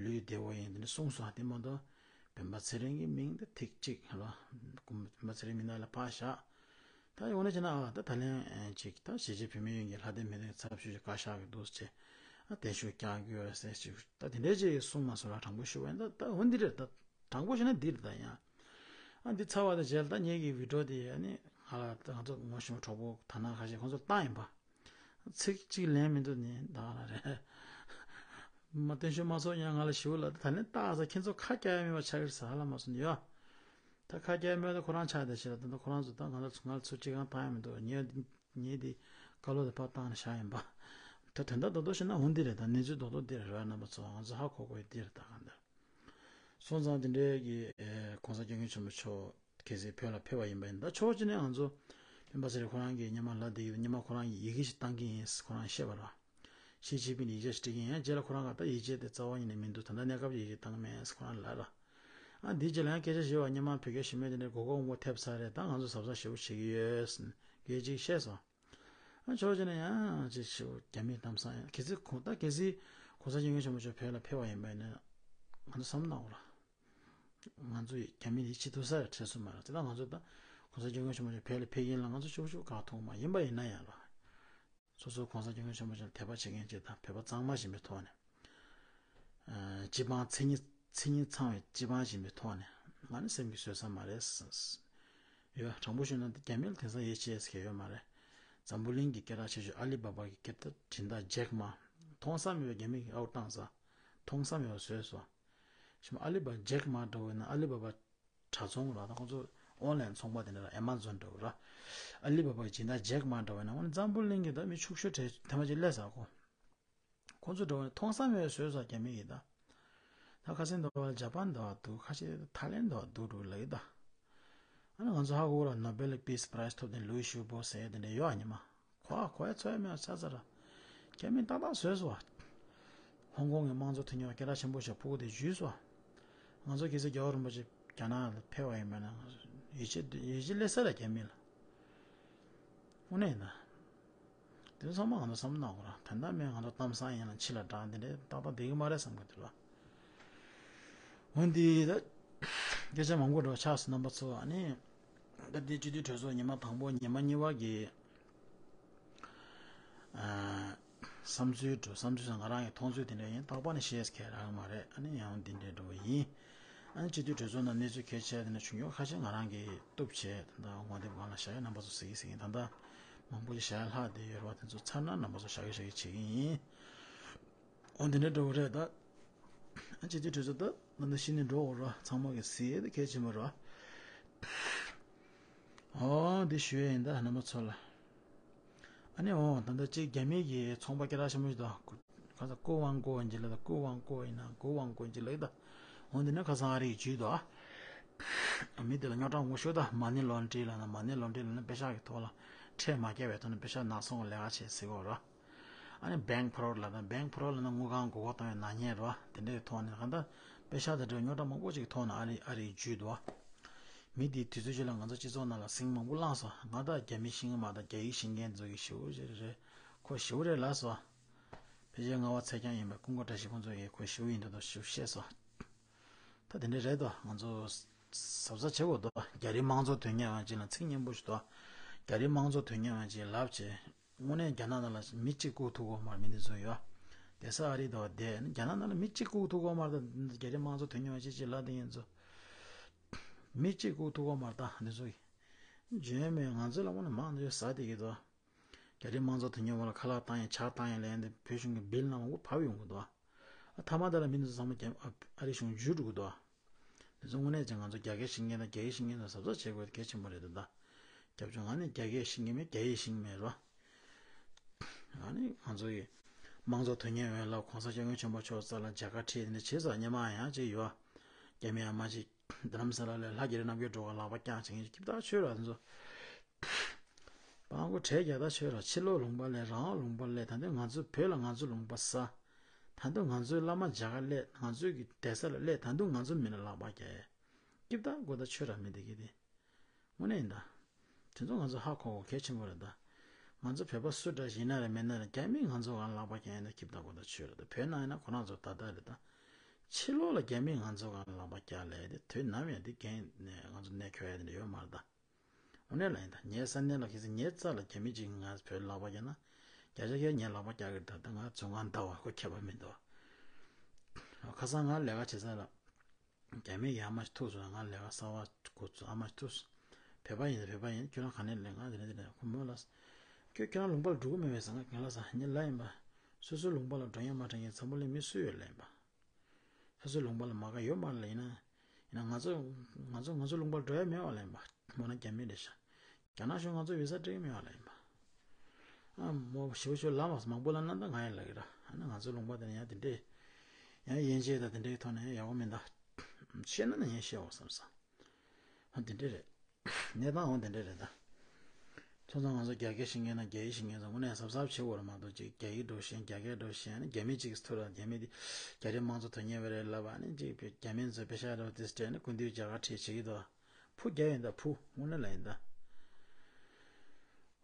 ལུས་བདེ་བོ་ཡིན་དེ་ནི་གསུངས་སོ་དེ་མ་གཏོགས་སྤེན་པ་ཚེ་རིང་གི་མིང་དེ་ཐིག་གཅིག་ལ་སྤེན་པ་ཚེ་རིང་མི་ནག་ལ་ཕར་བཞག་ད་ཡོང་ནས་བྱས་ན་ཨ་ད་ད་ལན་ཅིག་ད་གཞིས་བྱེས་བོད་མི་ཡོངས་ཀྱི་ལྷ་ལྡན་མི་སྡེ་ཚབ་ཞུས་ཀྱི་བཀའ་ཤག་གི་འདུག་ཅེས་ཨ་བརྟན་བཞུགས་བསྐྱང་རྒྱུ་ཡོད་ཟེར་ཅིག་ད་དེ་འདྲའི་ཅིག་གསུངས་མ་སོང་ལ་དྲང་པོ་ཞུ་བ་ཡིན་ད་ད་འོ་འདི་རེད་ད་དྲང་པོ་ཞུ་ན་འདི་རེད་ད་ཡང་ཨ་འདི་ཚར་བ་དང་རྗེས་ལ་ད་ངེད་ཀྱི་བི་ཌིའོ་དེ་ཨ་ནི་ང་ལ་ད་ང་ཚོ་ངོ་ཤེས་པ་གྲོགས་པོ་ད་ན་ཁ་ཤས་ཁོང་ཚོར་བཏང་ཡིན་པ་ཚིག་གཅིག་ལན་མི་འདུག་ནི་ད་ང་ལ་རེད། མ་བརྟན་བཞུགས་མ་ཚོགས་ཡང་ང་ལ་ཞུ་ལ་ད་ལན་བཏགས་ས་ཁྱེད་ཚོ་ཁ་རྒྱག་ཡ་མེད་པ་ཆགས་ཀྱི་རེད་ཟ་ཧ་ལ་མ་སོང་ཡོད། ད་ཁ་རྒྱག་མེད་ད་ཁོ་རང་ཆགས་བསྡད་ཤེས་ལ་ད་ལྟ་ཁོ་རང་ཚོ་ད་ང་ཚོ་ང་ཚོ་ཚུར་ཅི་གང་བཏང་ཡ་མི་འདུག་ངས་ངས་འདི་བཀའ་སློབ་དེ་ཕར་བཏང་ནས་བཞག་ཡིན་པ། ད་དོན་དག་རྡོག་རྡོག་བཤད་ན་འོ་འདི་རེད་ད་གནས་ཚུལ་རྡོག་རྡོག་འདི་རེད་རོགས་རྣམ་པ་ཚོ་ང་ཚོ་ཧ་གོ་དགོས་འདི་རེད་ད་གང་ལྟར། སོང་ཙང་དེ་འདྲའི་གི་༸གོང་ས་༸སྐྱབས་མགོན་ཆེན་པོ་མཆོག་གལ་སྲིད་བོད་ལ་ཕེབས་པ་ཡིན་པ་ཡིན་ད་ཕྱོགས་གཅིག་ནས་ང་ཚོ་སྤེན་པ་ཚེ་རིང་ཁོ་རང་གི་སྔོན་མ་ལ་འདི་ཡོད་སྔོན་མ་ཁོ་རང་གི་ཡི་གེ་ཞིག་བཏང་གི་ཡིན་ཁོ་རང་ཤེས་པ་ར། ཞི་ཅིན་ཕིང་ཡིག་ཆ་ཞིག་སྤྲད་ཀྱི་ཡིན་ཡང་རྗེས་ལ་ཁོ་རང་ག་ད་ཡིག་ཆ་དེ་རྩ་བ་ཉིད་ནས་མི་འདུག་ད་ལྟ་གནས་སྐབས་ཀྱི་ཡིག་ཆ་བཏང་གི་མེད་ཟེར་ཁོ་རང་ལབ་ར། ཨ་འདིའི་རྗེས་ལ་ཡང་སྐད་ཆ་ཞུས་པ་སྔོན་མ་བོད་སྐད་ཞུ་མེད་དེ་འདྲའི་མགོ་སྐོར་དབང་པོ་ཐེབས་ཚར་རེད་ད་ང་ཚོ་གཟབ་གཟབ་ཞེ་པོ་བྱེད་ཀྱི་ཡོད་ཟེར་སྐད་ཅིག་བཤད་སོང་། ཨ་ཕྱོགས་གཅིག་ནས་ཡང་ཅིག་ཞུ་རྒྱ་མིའི་གཏམ་བཟང་ཡང་གལ་སྲིད་ཁོང་ད་གལ་སྲིད་༸གོང་ས་༸སྐྱབས་མགོན་ཆེན་པོ་མཆོག་བོད་ལ་ཕེབས་པ་ཡིན་པ་ཡིན་ན་ང་ཚོ་བསམ་བློ་གཏོང་ར། ང་ཚོ་རྒྱ་མི་ཡིད་ཆེས་ཐུབ་ས་རེད་དྲན་སོང་མ་རེད་དེ་ལ་ང་ཚོ་ད་༸གོང་ས་༸སྐྱབས་མགོན་ཆེན་པོ་མཆོག་བོད་ལ་ཕེབས་ཡིན་ལ་ང་ཚོ་ཤུགས་ཤུགས་གང་ཐུབ་མ་ཡིན་པ་ཡིན་ན་ཡང་ར། སོ་སོ་༸གོང་ས་༸སྐྱབས་མགོན་ཆེན་པོ་མཆོག་ལ་དད་པ་བྱེད་མཁན་ཅིག་དང་བོད་པ་གཙང་མ་ཡིན་པའི་ཐོག་ནས། སྤྱི་འབངས་མཚན་ཉིད་མཚན་ཉིད་ཚང་བའི་སྤྱི་འབངས་ཡིན་པའི་ཐོག་ནས་ང་ནི་སེམས་ཀྱི་བཟོད་ས་མ་རེད། ཡོད་དྲང་པོ་ཞུས་ན་རྒྱ་མི་ལ་དེང་སང་ཡིད་ཆེས་ཟེར་མཁན་ཡོད་མ་རེད། འཛམ་བུ་གླིང་གི་སྐད་གྲགས་ཆེ་ཤོས་ཨ་ལི་བ་བ་གི་སྐད་གྲགས་སྦྱིན་བདག་ཇེག་མ། མཐོང་ས་མེད་པའི་རྒྱ་མི་གི་ཨའུ་བཏང་ས། མཐོང་ས་མེད་པ་བཟོས་སོ། ཞིམ་ཨ་ལི་བ་ཇེག་མ་འདྲ་བོ་ཡིན་ན་ཨ་ལི་བ་བ་དྲ་ཚོང་ར་ད་ཁོང་ཚོ་ཨོན་ལན་ཚོང་པ་དེ་འདྲ་ར་ཨེ་མ་ཛོན་འདྲ་བོ་ར། ཨ་ལི་བ་བ་གི་སྦྱིན་བདག་ཇེག་མ་འདྲ་བོ་ཡིན་ན་འོ་ན་འཛམ་བུ་གླིང་གི་ད་མི་ཕྱུག་ཤོས་དེ་དེ་མ་ཅིག་སླེབས་ས་ཁོ། ཁོང་ཚོ་འགྲོ་བ་ནི་མཐོང་ས་མེད་པའི་བཟོས་ས་རྒྱ་མི་ཡིན་ད། ད་ཁ་སང་འདྲ་བ་ཇ་པན་འདྲ་བ་འདུག་ཁ་ཤས་ཐའི་ལེན་འདྲ་བ་འདུག་འགྲོ་ལ་ཡིན་ད། ཨ་ནི་ང་ཚོ་ཧ་གོ་ར་ནོ་བེལ་པིས་པ་རའི་སི་ཐོབ་དེ་ལུའི་ཞུ་བོ་ཟེར་དེ་འདྲ་ཡོད་ཨ་ཉི་མ། ཁོ་ཨ་ཁོ་ཡ་ཚོ་ཡ་མེད་ཨ་ཚ་ཚ་ར། རྒྱ་མི་ཏག་ཏག་བཟོས་སོ། ཧོང་ཀོང་གི་དམངས་གཙོ་དོན་གཉེར་བ་སྐད་གྲགས་ཆེན་པོ་ཞིག་ཕྲུ་གུ་དེ་འཇུས་སོ། ང་ཚོ་གལ་སྲིད་རྒྱལ་བ་རིན་པོ་ཆེ་རྒྱ་ནག་ལ་ཕེབས་པ་ཡིན་པ་ན་ཡིད་ཆེས་ཡིད་ཆེས་སླེབས་ས་ར་རྒྱ་མི་ལ། དངོས་གནས་ཡིན་ན། དེ་ཚང་མ་ང་ཚོ་བསམ་བློ་གཏོང་དགོས་ར། དོན་དག་མེད་ང་ཚོ་གཏམ་བཟང་ཡིན་ལ་ཕྱི་ལ་བསྒྲགས་འདི་འདྲའི་ཏག་ཏག་བསྡད་ཀྱི་མ་རེད་བསམ་གི་འདུག་ལ། འོན་ཏེ་ད་སྐད་ཆ་མང་པོ་འགྲོ་ཆགས་སོང་རྣམ་པ་ཚོ་ཨ་ནི། ད་འདི་སྤྱི་འཐུས་གྲོས་ཚོགས་ཉི་མ་དང་པོ་ཉི་མ་གཉིས་པ་གི་ཨ་བསམ་ཚུལ་འགྲོ་བསམ་ཚུལ་སོགས་ང་རང་གི་མཐོང་ཚུལ་དེ་འདྲ་ཡིན། རྟག་པར་ནས་བཤད་མཁན་རང་མ་རེད། ཨ་ནི་ཡང་འདི་འདྲའི་འགྲོ་བ་ཡིན། ཨ་ནི་སྤྱི་འཐུས་གྲོས་ཚོགས་ནང་གནས་ཚུལ་གལ་ཆེ་དེ་འདྲ་བྱུང་ཡོད་ཁ་ཤས་ང་རང་གིས་གཏུབ་བྱས་ད་ལྟ་ངོ་དེབ་སྒང་ལ་བཞག་ཡོད། རྣམ་པ་ཚོ་གཟིགས་གཟིགས་ད་ལྟ་མང་པོ་ཞིག་བཞག་ཡ་ལྷག་བསྡད་ཡོད་རེད་བ། དེ་ཚོ་ཚར་ན་རྣམ་པ་ཚོ་བཞག་གི་བཞག་གི་བྱེད་ཀྱི་ཡིན། འོ་འདི་འདྲ་འགྲོ་གི་རེད་ད། ཨ་སྤྱི་འཐུས་གྲོས་ཚོགས་ད་ད་ལྟ་གཞི་ནས་འགྲོ་འོ་ར་ཚང་མ་གི་གཟིགས་ཡས་དེ་གལ་ཆེན་པོ་ར། འོ་འདི་ཞུ་ཡས་ཡིན་ད་རྣམ་པ་ཚོ་ལ། ཨ་ནི་འོ་ད་ལྟ་གཅིག་རྒྱ་མི་གི་ཚོང་པ་སྐད་གྲགས་ཆེན་པོ་ཞིག་འདུག་ཁ་ས་ཀུ་ཝང་ཀོ་ཡིན་གྱི་ལ་ད་ཀུ་ཝང་ཀོ་ཡིན་ན་ཀུ་ཝང་ཀོ་ཡིན་གྱི་ལ་ད། འོ་འདི་ནི་ཁ་སང་ཨ་རིའི་ཇུས་འདུག་ཨ། མི་དེ་ལ་རྙོག་དྲ་མང་པོ་ཤོད་ད་མ་ནི་ལོན་ཏྲི་ལ་ན་མ་ནི་ལོན་ཏྲི་ལ་ན་པེ་ཤག་གི་ཐོག་ལ་ཁྲལ་མ་བཀལ་བའི་ཐོག་ནས་པེ་ཤག་ནག་ཚོང་ལས་ཀ་བྱེད་ཟེར་གོ་ར། ཨ་ནི་བེང་ཕ་རོཌ་ལབ་ན་བེང་ཕ་རོཌ་ལབ་ན་དངུལ་ཁང་མགོ་སྐོར་བཏང་བའི་ནག་ཉེས་རེད་བ། དེ་འདྲའི་ཐོག་ནས་གང་ལྟར་པེ་ཤག་དང་འབྲེལ་བའི་རྙོག་དྲ་མང་པོ་ཅིག་གི་ཐོག་ནས་ཨ་རི་ཨ་རིའི་ཇུས་འདུག་བ། མི་དེའི་དུས་ཚོད་ཅིག་ལ་ང་ཚོ་སྤྱི་ཚོགས་ནང་ལ་ཟིང་མང་པོ་བསླངས་སོང་། ང་དང་རྒྱ་མི་ཤེས་ཀྱི་མ་གཏོགས་རྒྱ་ཡིག་ཤེས་མཁན་ཚོ་གིས་ཞེ་པོ་ཅིག་རེད། ཁོ་ཞེ་པོ་རེད་ལབ་སོང་། ཕལ་ཆེར་རྔ་བ་ཚེ་རྐྱང་ཡིན་པའི་ཀུན་དགའ་བཀྲ་ཤིས་ཁོང་ཚོ་གིས་ཁོ་ཞེ་པོ་ཡིན་འདུག་དོ་ཞེ་པོ་བཤད་སོང་། ད་དེ་འདྲ་རེད་དོ། ང་ཚོ་གཟབ་གཟབ་བྱེད་དགོས་དོ། རྒྱ་རིགས་དམངས་གཙོ་དོན་གཉེར་བ་ཅིག་ལ་ཚིག་སྙན་པོ་ཞིག་དོ། རྒྱ་རིགས་དམངས་གཙོ་དོན་གཉེར་བ་ཅིག་ལབ་བྱས། དངོས་གནས་རྒྱ་ནག་ནང་ལ་མི་གཅིག་བཀུག་ཐུབ་ཀྱི་ཡོད་མ་རེད། མི་འདི་ཚོ་ཡོད། བསྡད་ས་ཨ་རི་དོ་བསྡད་རྒྱ་ནག་ནང་ལ་མི་གཅིག་བཀུག་ཐུབ་ཀྱི་ཡོད་མ་རེད། ད་རྒྱ་རིགས་དམངས་གཙོ་དོན་གཉེར་བ་ཅིག་ཅིག་ལབ་བསྡད་མཁན་ཚོ། མི་གཅིག་བཀུག་ཐུབ་ཀྱི་ཡོད་མ་རེད། ད་འདི་ཚོ་ཡིན། འཇོན་མེད་ང་ཚོ་ལ་དངོས་གནས་མང་དུ་ཟ་བསྡད་ཀྱི་འདུག་རྒྱ་རིགས་དམངས་གཙོ་དོན་གཉེར་བ་ལ་ཁ་ལག་བཏང་ཡས་ཇ་བཏང་ཡས་ལ་ཡན་དེ་བོད་གཞུང་གི་བིལ་ནང་མང་པོ་བབས་ཡོང་གི་འདུག་ཨ་མཐའ་མ་དེ་ལ་མི་འདི་ཚོ་ཚང་མ་རྒྱ་ཨ་རི་གཞུང་འཇུས་འགྲོ་གི་འདུག་དེ་ཚོ་དངོས་གནས་ཀྱི་ང་ཚོ་རྒྱ་སྐད་ཤེས་མཁན་དང་རྒྱ་ཡིག་ཤེས་མཁན་དང་གཟབ་གཟབ་བྱེད་དགོས་གལ་ཆེན་པོ་རེད་འདུག་ད། རྒྱབ་ལྗོངས་ང་ནི་རྒྱ་སྐད་ཤེས་མཁན་མེད། རྒྱ་ཡིག་ཤེས་མཁན་མེད་རོ། ཨ་ནི་ང་ཚོ་ཡི་དམངས་གཙོ་དོན་གཉེར་འོས་ལ་གོང་ས་སྐྱབས་མགོན་ཆེན་པོ་མཆོག་རྩ་ལ་མཇལ་ཁ་ཁྲིད་ནས་བྱས་ཙང་སྔོན་མ་ཡང་ཅིག་ཡོད། རྒྱ་མི་ཨ་མ་ཅིག་རྡ་རམ་ས་ལ་ལ་ལྷ་རྒྱ་རི་རྣམ་རྒྱལ་སྒྲོལ་དཀར་ལག་པ་བརྐྱངས་བྱེད་མཁན་ཅིག་ཁྱིམ་བདག་ཆོས་ར་དེ་ཚོ། སྤྲང་པོ་བྲེལ་རྒྱག་ད་ཆོས་ར་ཕྱི་ལོགས་ལུང་པ་སླེབས། རང་དབང་ལུང་པ་སླེབས། ད་དུང་ང་ཚོའི་བོད་ལ་ང་ཚོའི་ལུང་པ་ཟ། ད་དུང་ང་ཚོའི་བླ་མ་མཇལ་ཁ་སླེབས། ང་ཚོའི་གི་གདན་ས་ལ་སླེབས། ད་དུང་ང་ཚོའི་མི་ལ་ལག་པ་བརྒྱབ། སྐྱིད་པོ་དགོས་ད་ཆོས་ར་མི་འདི་གི་དེ། དངོས་གནས་ཡིན་ད། དེ་ཚོ་ང་ཚོ་ཧ་གོ་དགོས་གལ་ཆེན་པོ་རེད་ད། ང་ཚོ་བོད་པ་སུ་འདྲ་ཞིག་ཡིན་ན་རེད་མིན་ན་རེད། རྒྱ་མིས་ང་ཚོ་གང་ལག་པ་བརྒྱབ་ཡིན་ན་སྐྱིད་པོ་དགོས་ད་ཆོས་རེད་ད། བོད་ནང་ཡིན་ན་ཁོ་རང་ཚོ་ད་ལྟ་རེད་ད། ཕྱི་ལོགས་ལ་རྒྱ་མིས་ང་ཚོ་གང་ལག་པ་བརྒྱབ་ལས་དེ་དུས་ནམ་ཡང་དེ་འགན་ནས་ང་ཚོ་གནས་འཁྱོལ་ཡ་དེ་འདྲ་ཡོད་མ་རེད་ད། དངོས་གནས་ལ་ཡིན་ད། ངའི་ས་གནས་ལ་གལ་སྲིད་ངའི་རྩ་ལ་རྒྱ་མི་གཅིག་ང་བོད་ལག་པ་བརྒྱབ་ན། བརྒྱ་ཆ་བརྒྱ་ངས་ལག་པ་བརྒྱབ་གི་རེད་ད། ད་ང་རྫུན་ངག་འདའ་བ་ཁོ་ཁྱད་པར་མི་འདུག་ཁ་སང་ང་ལས་ཀ་བྱེད་ས་ལ། རྒྱ་མི་གི་ཨ་མ་ཞིག་ཐུག་སོང་། ང་ལས་ཀ་གསར་པ་འགོ་ཚུགས། ཨ་མ་ཞིག་ཐུག་སོང་། བོད་པ་ཡིན་ད་བོད་པ་ཡིན། ཁྱོད་རང་ག་ནས་སླེབས། ང་དེ་ནས་དེ་ནས། ཁོ་མོ་ལ། ཁྱོད་ཁྱོད་རང་ལུང་པ་ལ་འགྲོ་གི་མེད་པས་ཟེར། ང་ཁྱོད་ལ་ཟེར། ངས་ལབ་ཡིན་པ། སོ་སོའི་ལུང་པ་ལ་འགྲོ་ཡ་མ་དྲན་མཁན་འཛམ་བུ་གླིང་མི་སུ་ཡོད་ལབ་ཡིན་པ། སོ་སོའི་ལུང་པ་ལ་མ་དགའ་ཡོད་མ་རེད་ལབ་ཡིན་ན། ཡིན་ན་ང་ཚོ་ང་ཚོ་ང་ཚོའི་ལུང་པར་འགྲོ་ཡ་མེད་པ་ལབ་ཡིན་པ། མོ་ན་རྒྱ་མི་རེད་ཤག་རྒྱ་ནག་གཞུང་ང་ཚོ་བི་ས་སྤྲད་ཀྱི་མེད་པ་ལབ་ཡིན་པ། ཨ་མོ་ཞེ་པོ་ཞེ་པོ་ལབ་མ་སོང་། མང་པོ་ལབ་ན་ད་ང་ཡང་ལབ་ཀྱི་ར། ཨ་ནི་ང་ཚོའི་ལུང་པ་དེ་ནས་ཡང་དེ་འདྲས། ཡང་དབྱེ་འབྱེད་དང་དེ་འདྲའི་ཐོག་ནས་ཡག་པོ་མིན་ད། བཤད་ན་ནི་ངས་བཤད་འོ་བསམ་སོང་། ཨ་དེ་འདྲས་རེད། གནས་སྟངས་འོ་དེ་འདྲས་རེད་ད། ཚོ་ཚང་ང་ཚོ་རྒྱ་སྐད་ཤེས་མཁན་དང་རྒྱ་ཡིག་ཤེས་མཁན་ཚོ་དངོས་གནས་གཟབ་གཟབ་བྱེད་དགོས་རེད་མ་གཏོགས། ཅིག་རྒྱ་ཡིག་འགྲོ་ཤེས། རྒྱ་སྐད་འགྲོ་ཤེས། ཨ་ནི་རྒྱ་མི་གཅིག་ཐུག་ར། རྒྱ་མི་དེ་རྒྱ་རིགས་དམངས་གཙོ་དོན་གཉེར་བ་རེད་ལབ། ཨ་ནི་ཅིག་རྒྱ་མི་ཚོ་པེ་ཤ་རོ་དེ་སྤྲད་ནས་སྐུ་མདུན་མཇལ་ཁ་ཁྲིད་བྱེད་ཀྱི་འདུག་ཕུ་རྒྱག་ཡིན་ད། ཕུ་དངོས་གནས་ལ་ཡིན་ད།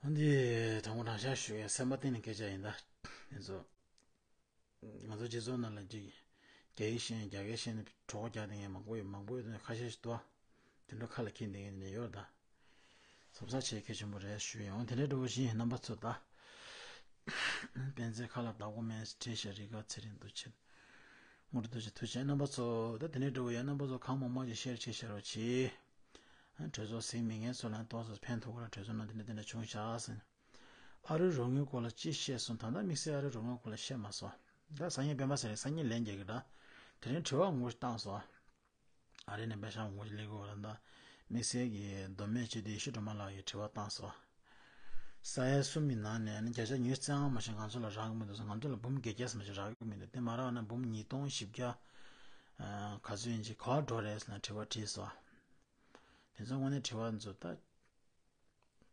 འོན་ཏེ་དྲང་པོ་དྲང་བཞག་ཞུ་ཡ་སེམས་པ་གཏིང་ནས་སྐད་ཆ་ཡིན་ད། དེ་ཚོ་ང་ཚོ་སྤྱི་ཚོགས་ནང་ལ་ཅིག་རྒྱ་ཡིག་ཤེས། རྒྱ་སྐད་ཤེས་ནས་གྲོགས་པོ་རྒྱག་བསྡད་མཁན་མང་པོ་ཡོད། མང་པོ་ཡོད་དེ་ཁ་ཤས་ཤིག་འདུག་དེ་འདྲ་ཁ་ལ་འཁྱེར་བསྡད་མཁན་དེ་འདྲ་ཡོད་ད། གཟབ་གཟབ་བྱེད་གལ་ཆེན་པོ་རེད་ཞུ་ཡ་ཡིན། འོ་དེ་འདྲའི་འགྲོ་བཞིན་རྣམ་པ་ཚོ་ད། སྤེན་ཚེ་ཁ་ལག་བདག་པོ་མེད། བྲིས་ཤག་རི་ཁ་ཚེ་རིང་འདུ་བྱེད། དངོས་གྲུབ་རྡོ་རྗེ་ཐུགས་རྗེ་ཆེ། རྣམ་པ་ཚོ་ད་དེ་འདྲའི་འགྲོ་བ་ཡ། རྣམ་པ་ཚོ་གང་མང་མང་ཞིག་ཤེར་བྱེད་ཤར་བ་བྱེད། ཨ་གྲོས་ཚོགས་ཟིན་མེད་མཁན་ཚོ་ལ་ཏོག་ཙམ་ཕན་ཐོགས་ཀྱི་ར། གྲོས་ཚོགས་ནང་དེ་འདྲ་དེ་འདྲ་བྱུང་བཞག་ཟེར། ཨ་རིའི་རོགས་དངུལ་སྐོར་ལ་ཅི་བཤད་སོང་། ད་ལྟ་དམིགས་བསལ་ཨ་རིའི་རོགས་དངུལ་སྐོར་ལ་བཤད་མ་སོང་། ད་སང་ཉིན་སྤེན་པ་ཚེ་རིང་སང་ཉིན་ལན་རྒྱག་གི་ར། དེ་རིང་དྲི་བ་དངོས་བཏང་སོང་། ཨ་རི་ནས་པེ་ཤ་ངོ་ལེ་གོ་ར། ད་དམིགས་བསལ་གྱི་མདོ་སྨད་སྤྱི་འཐུས་ཡེ་ཤེས་སྒྲོལ་མ་ལགས་ཀྱིས་དྲི་བ་བཏང་སོང་། ས་ཡ་གསུམ་གྱི་ནང་ནས་ཨ་ནི་བརྒྱ་ཆ་ཉི་ཤུ་རྩ་ལྔ་མ་ཞིག་ང་ཚོ་ལ་རག་གི་མི་འདུག་ཟེར། ང་ཚོ་ལ་འབུམ་བརྒྱད་བརྒྱ་ཙམ་ཞིག་རག་གི་མི་འདུག་དེ་མ་རག་ན་འབུམ་ཉིས་སྟོང་བཞི་བརྒྱ་ག་ཚོད་ཡིན་གྱི་ག་པར་འགྲོ་རེད་ཟེར་ནས་དྲི་བ་དྲིས་སོང་། དེ་ཚོ་དངོས་གནས་དྲི་བ་ཚོ་ད།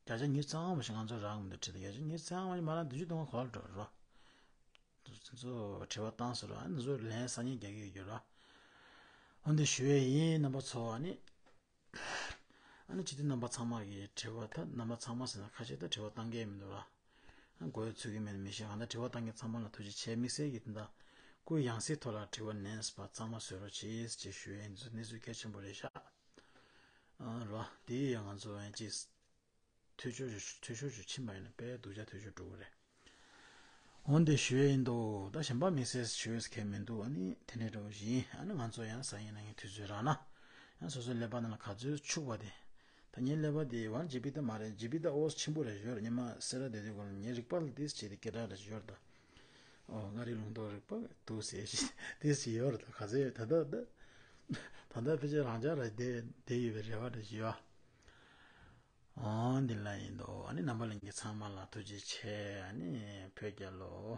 བརྒྱ་ཆ་ཉི་ཤུ་རྩ་ལྔ་མ་ཞིག་ང་ཚོ་རག་མི་འདུག་དྲིས་ཏེ། བརྒྱ་ཆ་ཉི་ཤུ་རྩ་ལྔ་མ་ཞིག་མ་རག་ན་བདུན་ཅུ་སྟོང་ག་པར་འགྲོ་རོ། དེ་ཚོ་དྲི་བ་བཏང་སོང་ར། ཨ་ནི་ཚོ་ལན་སང་ཉིན་རྒྱག་གི་ཡོད་ར། འོ་འདི་ཞུ་ཡས་ཡིན་རྣམ་པ་ཚོ། ཨ་ནི། ཨ་ནི་སྤྱི་འཐུས་རྣམ་པ་ཚང་མ་གི་དྲི་བ་ད། རྣམ་པ་ཚང་མ་ཟེར་ན་ཁ་ཤས་ད་དྲི་བ་བཏང་གི་མི་འདུག་ར། ཨ་མགོ་ཡོད་ཚོད་ཀྱི་མེད་ན་མི་ཤེས། གང་ལྟར་དྲི་བ་བཏང་མཁན་ཚང་མ་ལ་ཐུགས་རྗེ་ཆེ། དམིགས་བསལ་གྱི་དེ་འདྲ་སྐུའི་ཡང་སྲིད་ཐོག་ལ་དྲི་བ་ལན་པ་ཚང་མ་བཟོ་རོགས་གྱིས་ཅེས་ཞུ་ཡས་ཡིན། འདི་ཚོ་གནས་ཚུལ་གལ་ཆེན་པོ་རེད་ཤག་ཨ་ར། དེ་ཡང་ང་ཚོ་ཡང་ཅིག་འཐུས་ཤོར་ཞིག་འཐུས་ཤོར་ཞིག་ཕྱིན་པ་ཡིན་ན་དཔེ་སྡུག་ཅག་འཐུས་ཤོར་འགྲོ་གི་རེད། འོན་ཏེ་ཞུ་ཡས་ཡིན་འདུག་ད་གཞན་པ་དམིགས་བསལ་ཞུ་ཡས་གང་མི་འདུག་ཨ་ནི་དེ་འདྲའི་འདྲ་བོ་ཞིག་ཡིན། ཨ་ནི་ང་ཚོ་ཡང་སང་ཉིན་གནངས་ཉིན་དུས་ཚོད་རག་ན། ཡང་སོ་སོའི་ཀླད་པ་ནང་ལ་ག་ཚོད་འཁྱུག་པ་དེ། ད་ངའི་ཀླད་པ་དེ་ཝན་ཇི་བི་ད་མ་རེད། ཇི་བི་ད་ཨོ་ཆེན་པོ་རེད་ཡོད་རེད། ཉི་མ་སེ་ར་བསྡད་དུས་སྒང་ལ་ངའི་རིག་པ་ལ་ཏོག་ཙམ་དེ་སྐད་གྲགས་རེ་ཡོད་རེད་ད། ཨོ་མངའ་རིས་ལུང་རྟོགས་རིག་པ་འདུག་ཟེར་ཞིག་ཏོག་ཙམ་ཡོད་རེད་ད། ག་ཚོད་ཡོད་ད་ད་ད། ད་ལྟ་ཕལ་ཆེར་རང་འཇགས་རེ་བསྡད་བསྡད་ཡོད་པའི་རེ་བ་རེ་ཞིག་ཡོད། འོ་འདི་ལ་ཡིན་འདུག་ཨ་ནི་རྣམ་པ་ལྷན་རྒྱས་ཚང་མ་ལ་ཐུགས་རྗེ་ཆེ། ཨ་ནི་བོད་རྒྱལ་ལོ།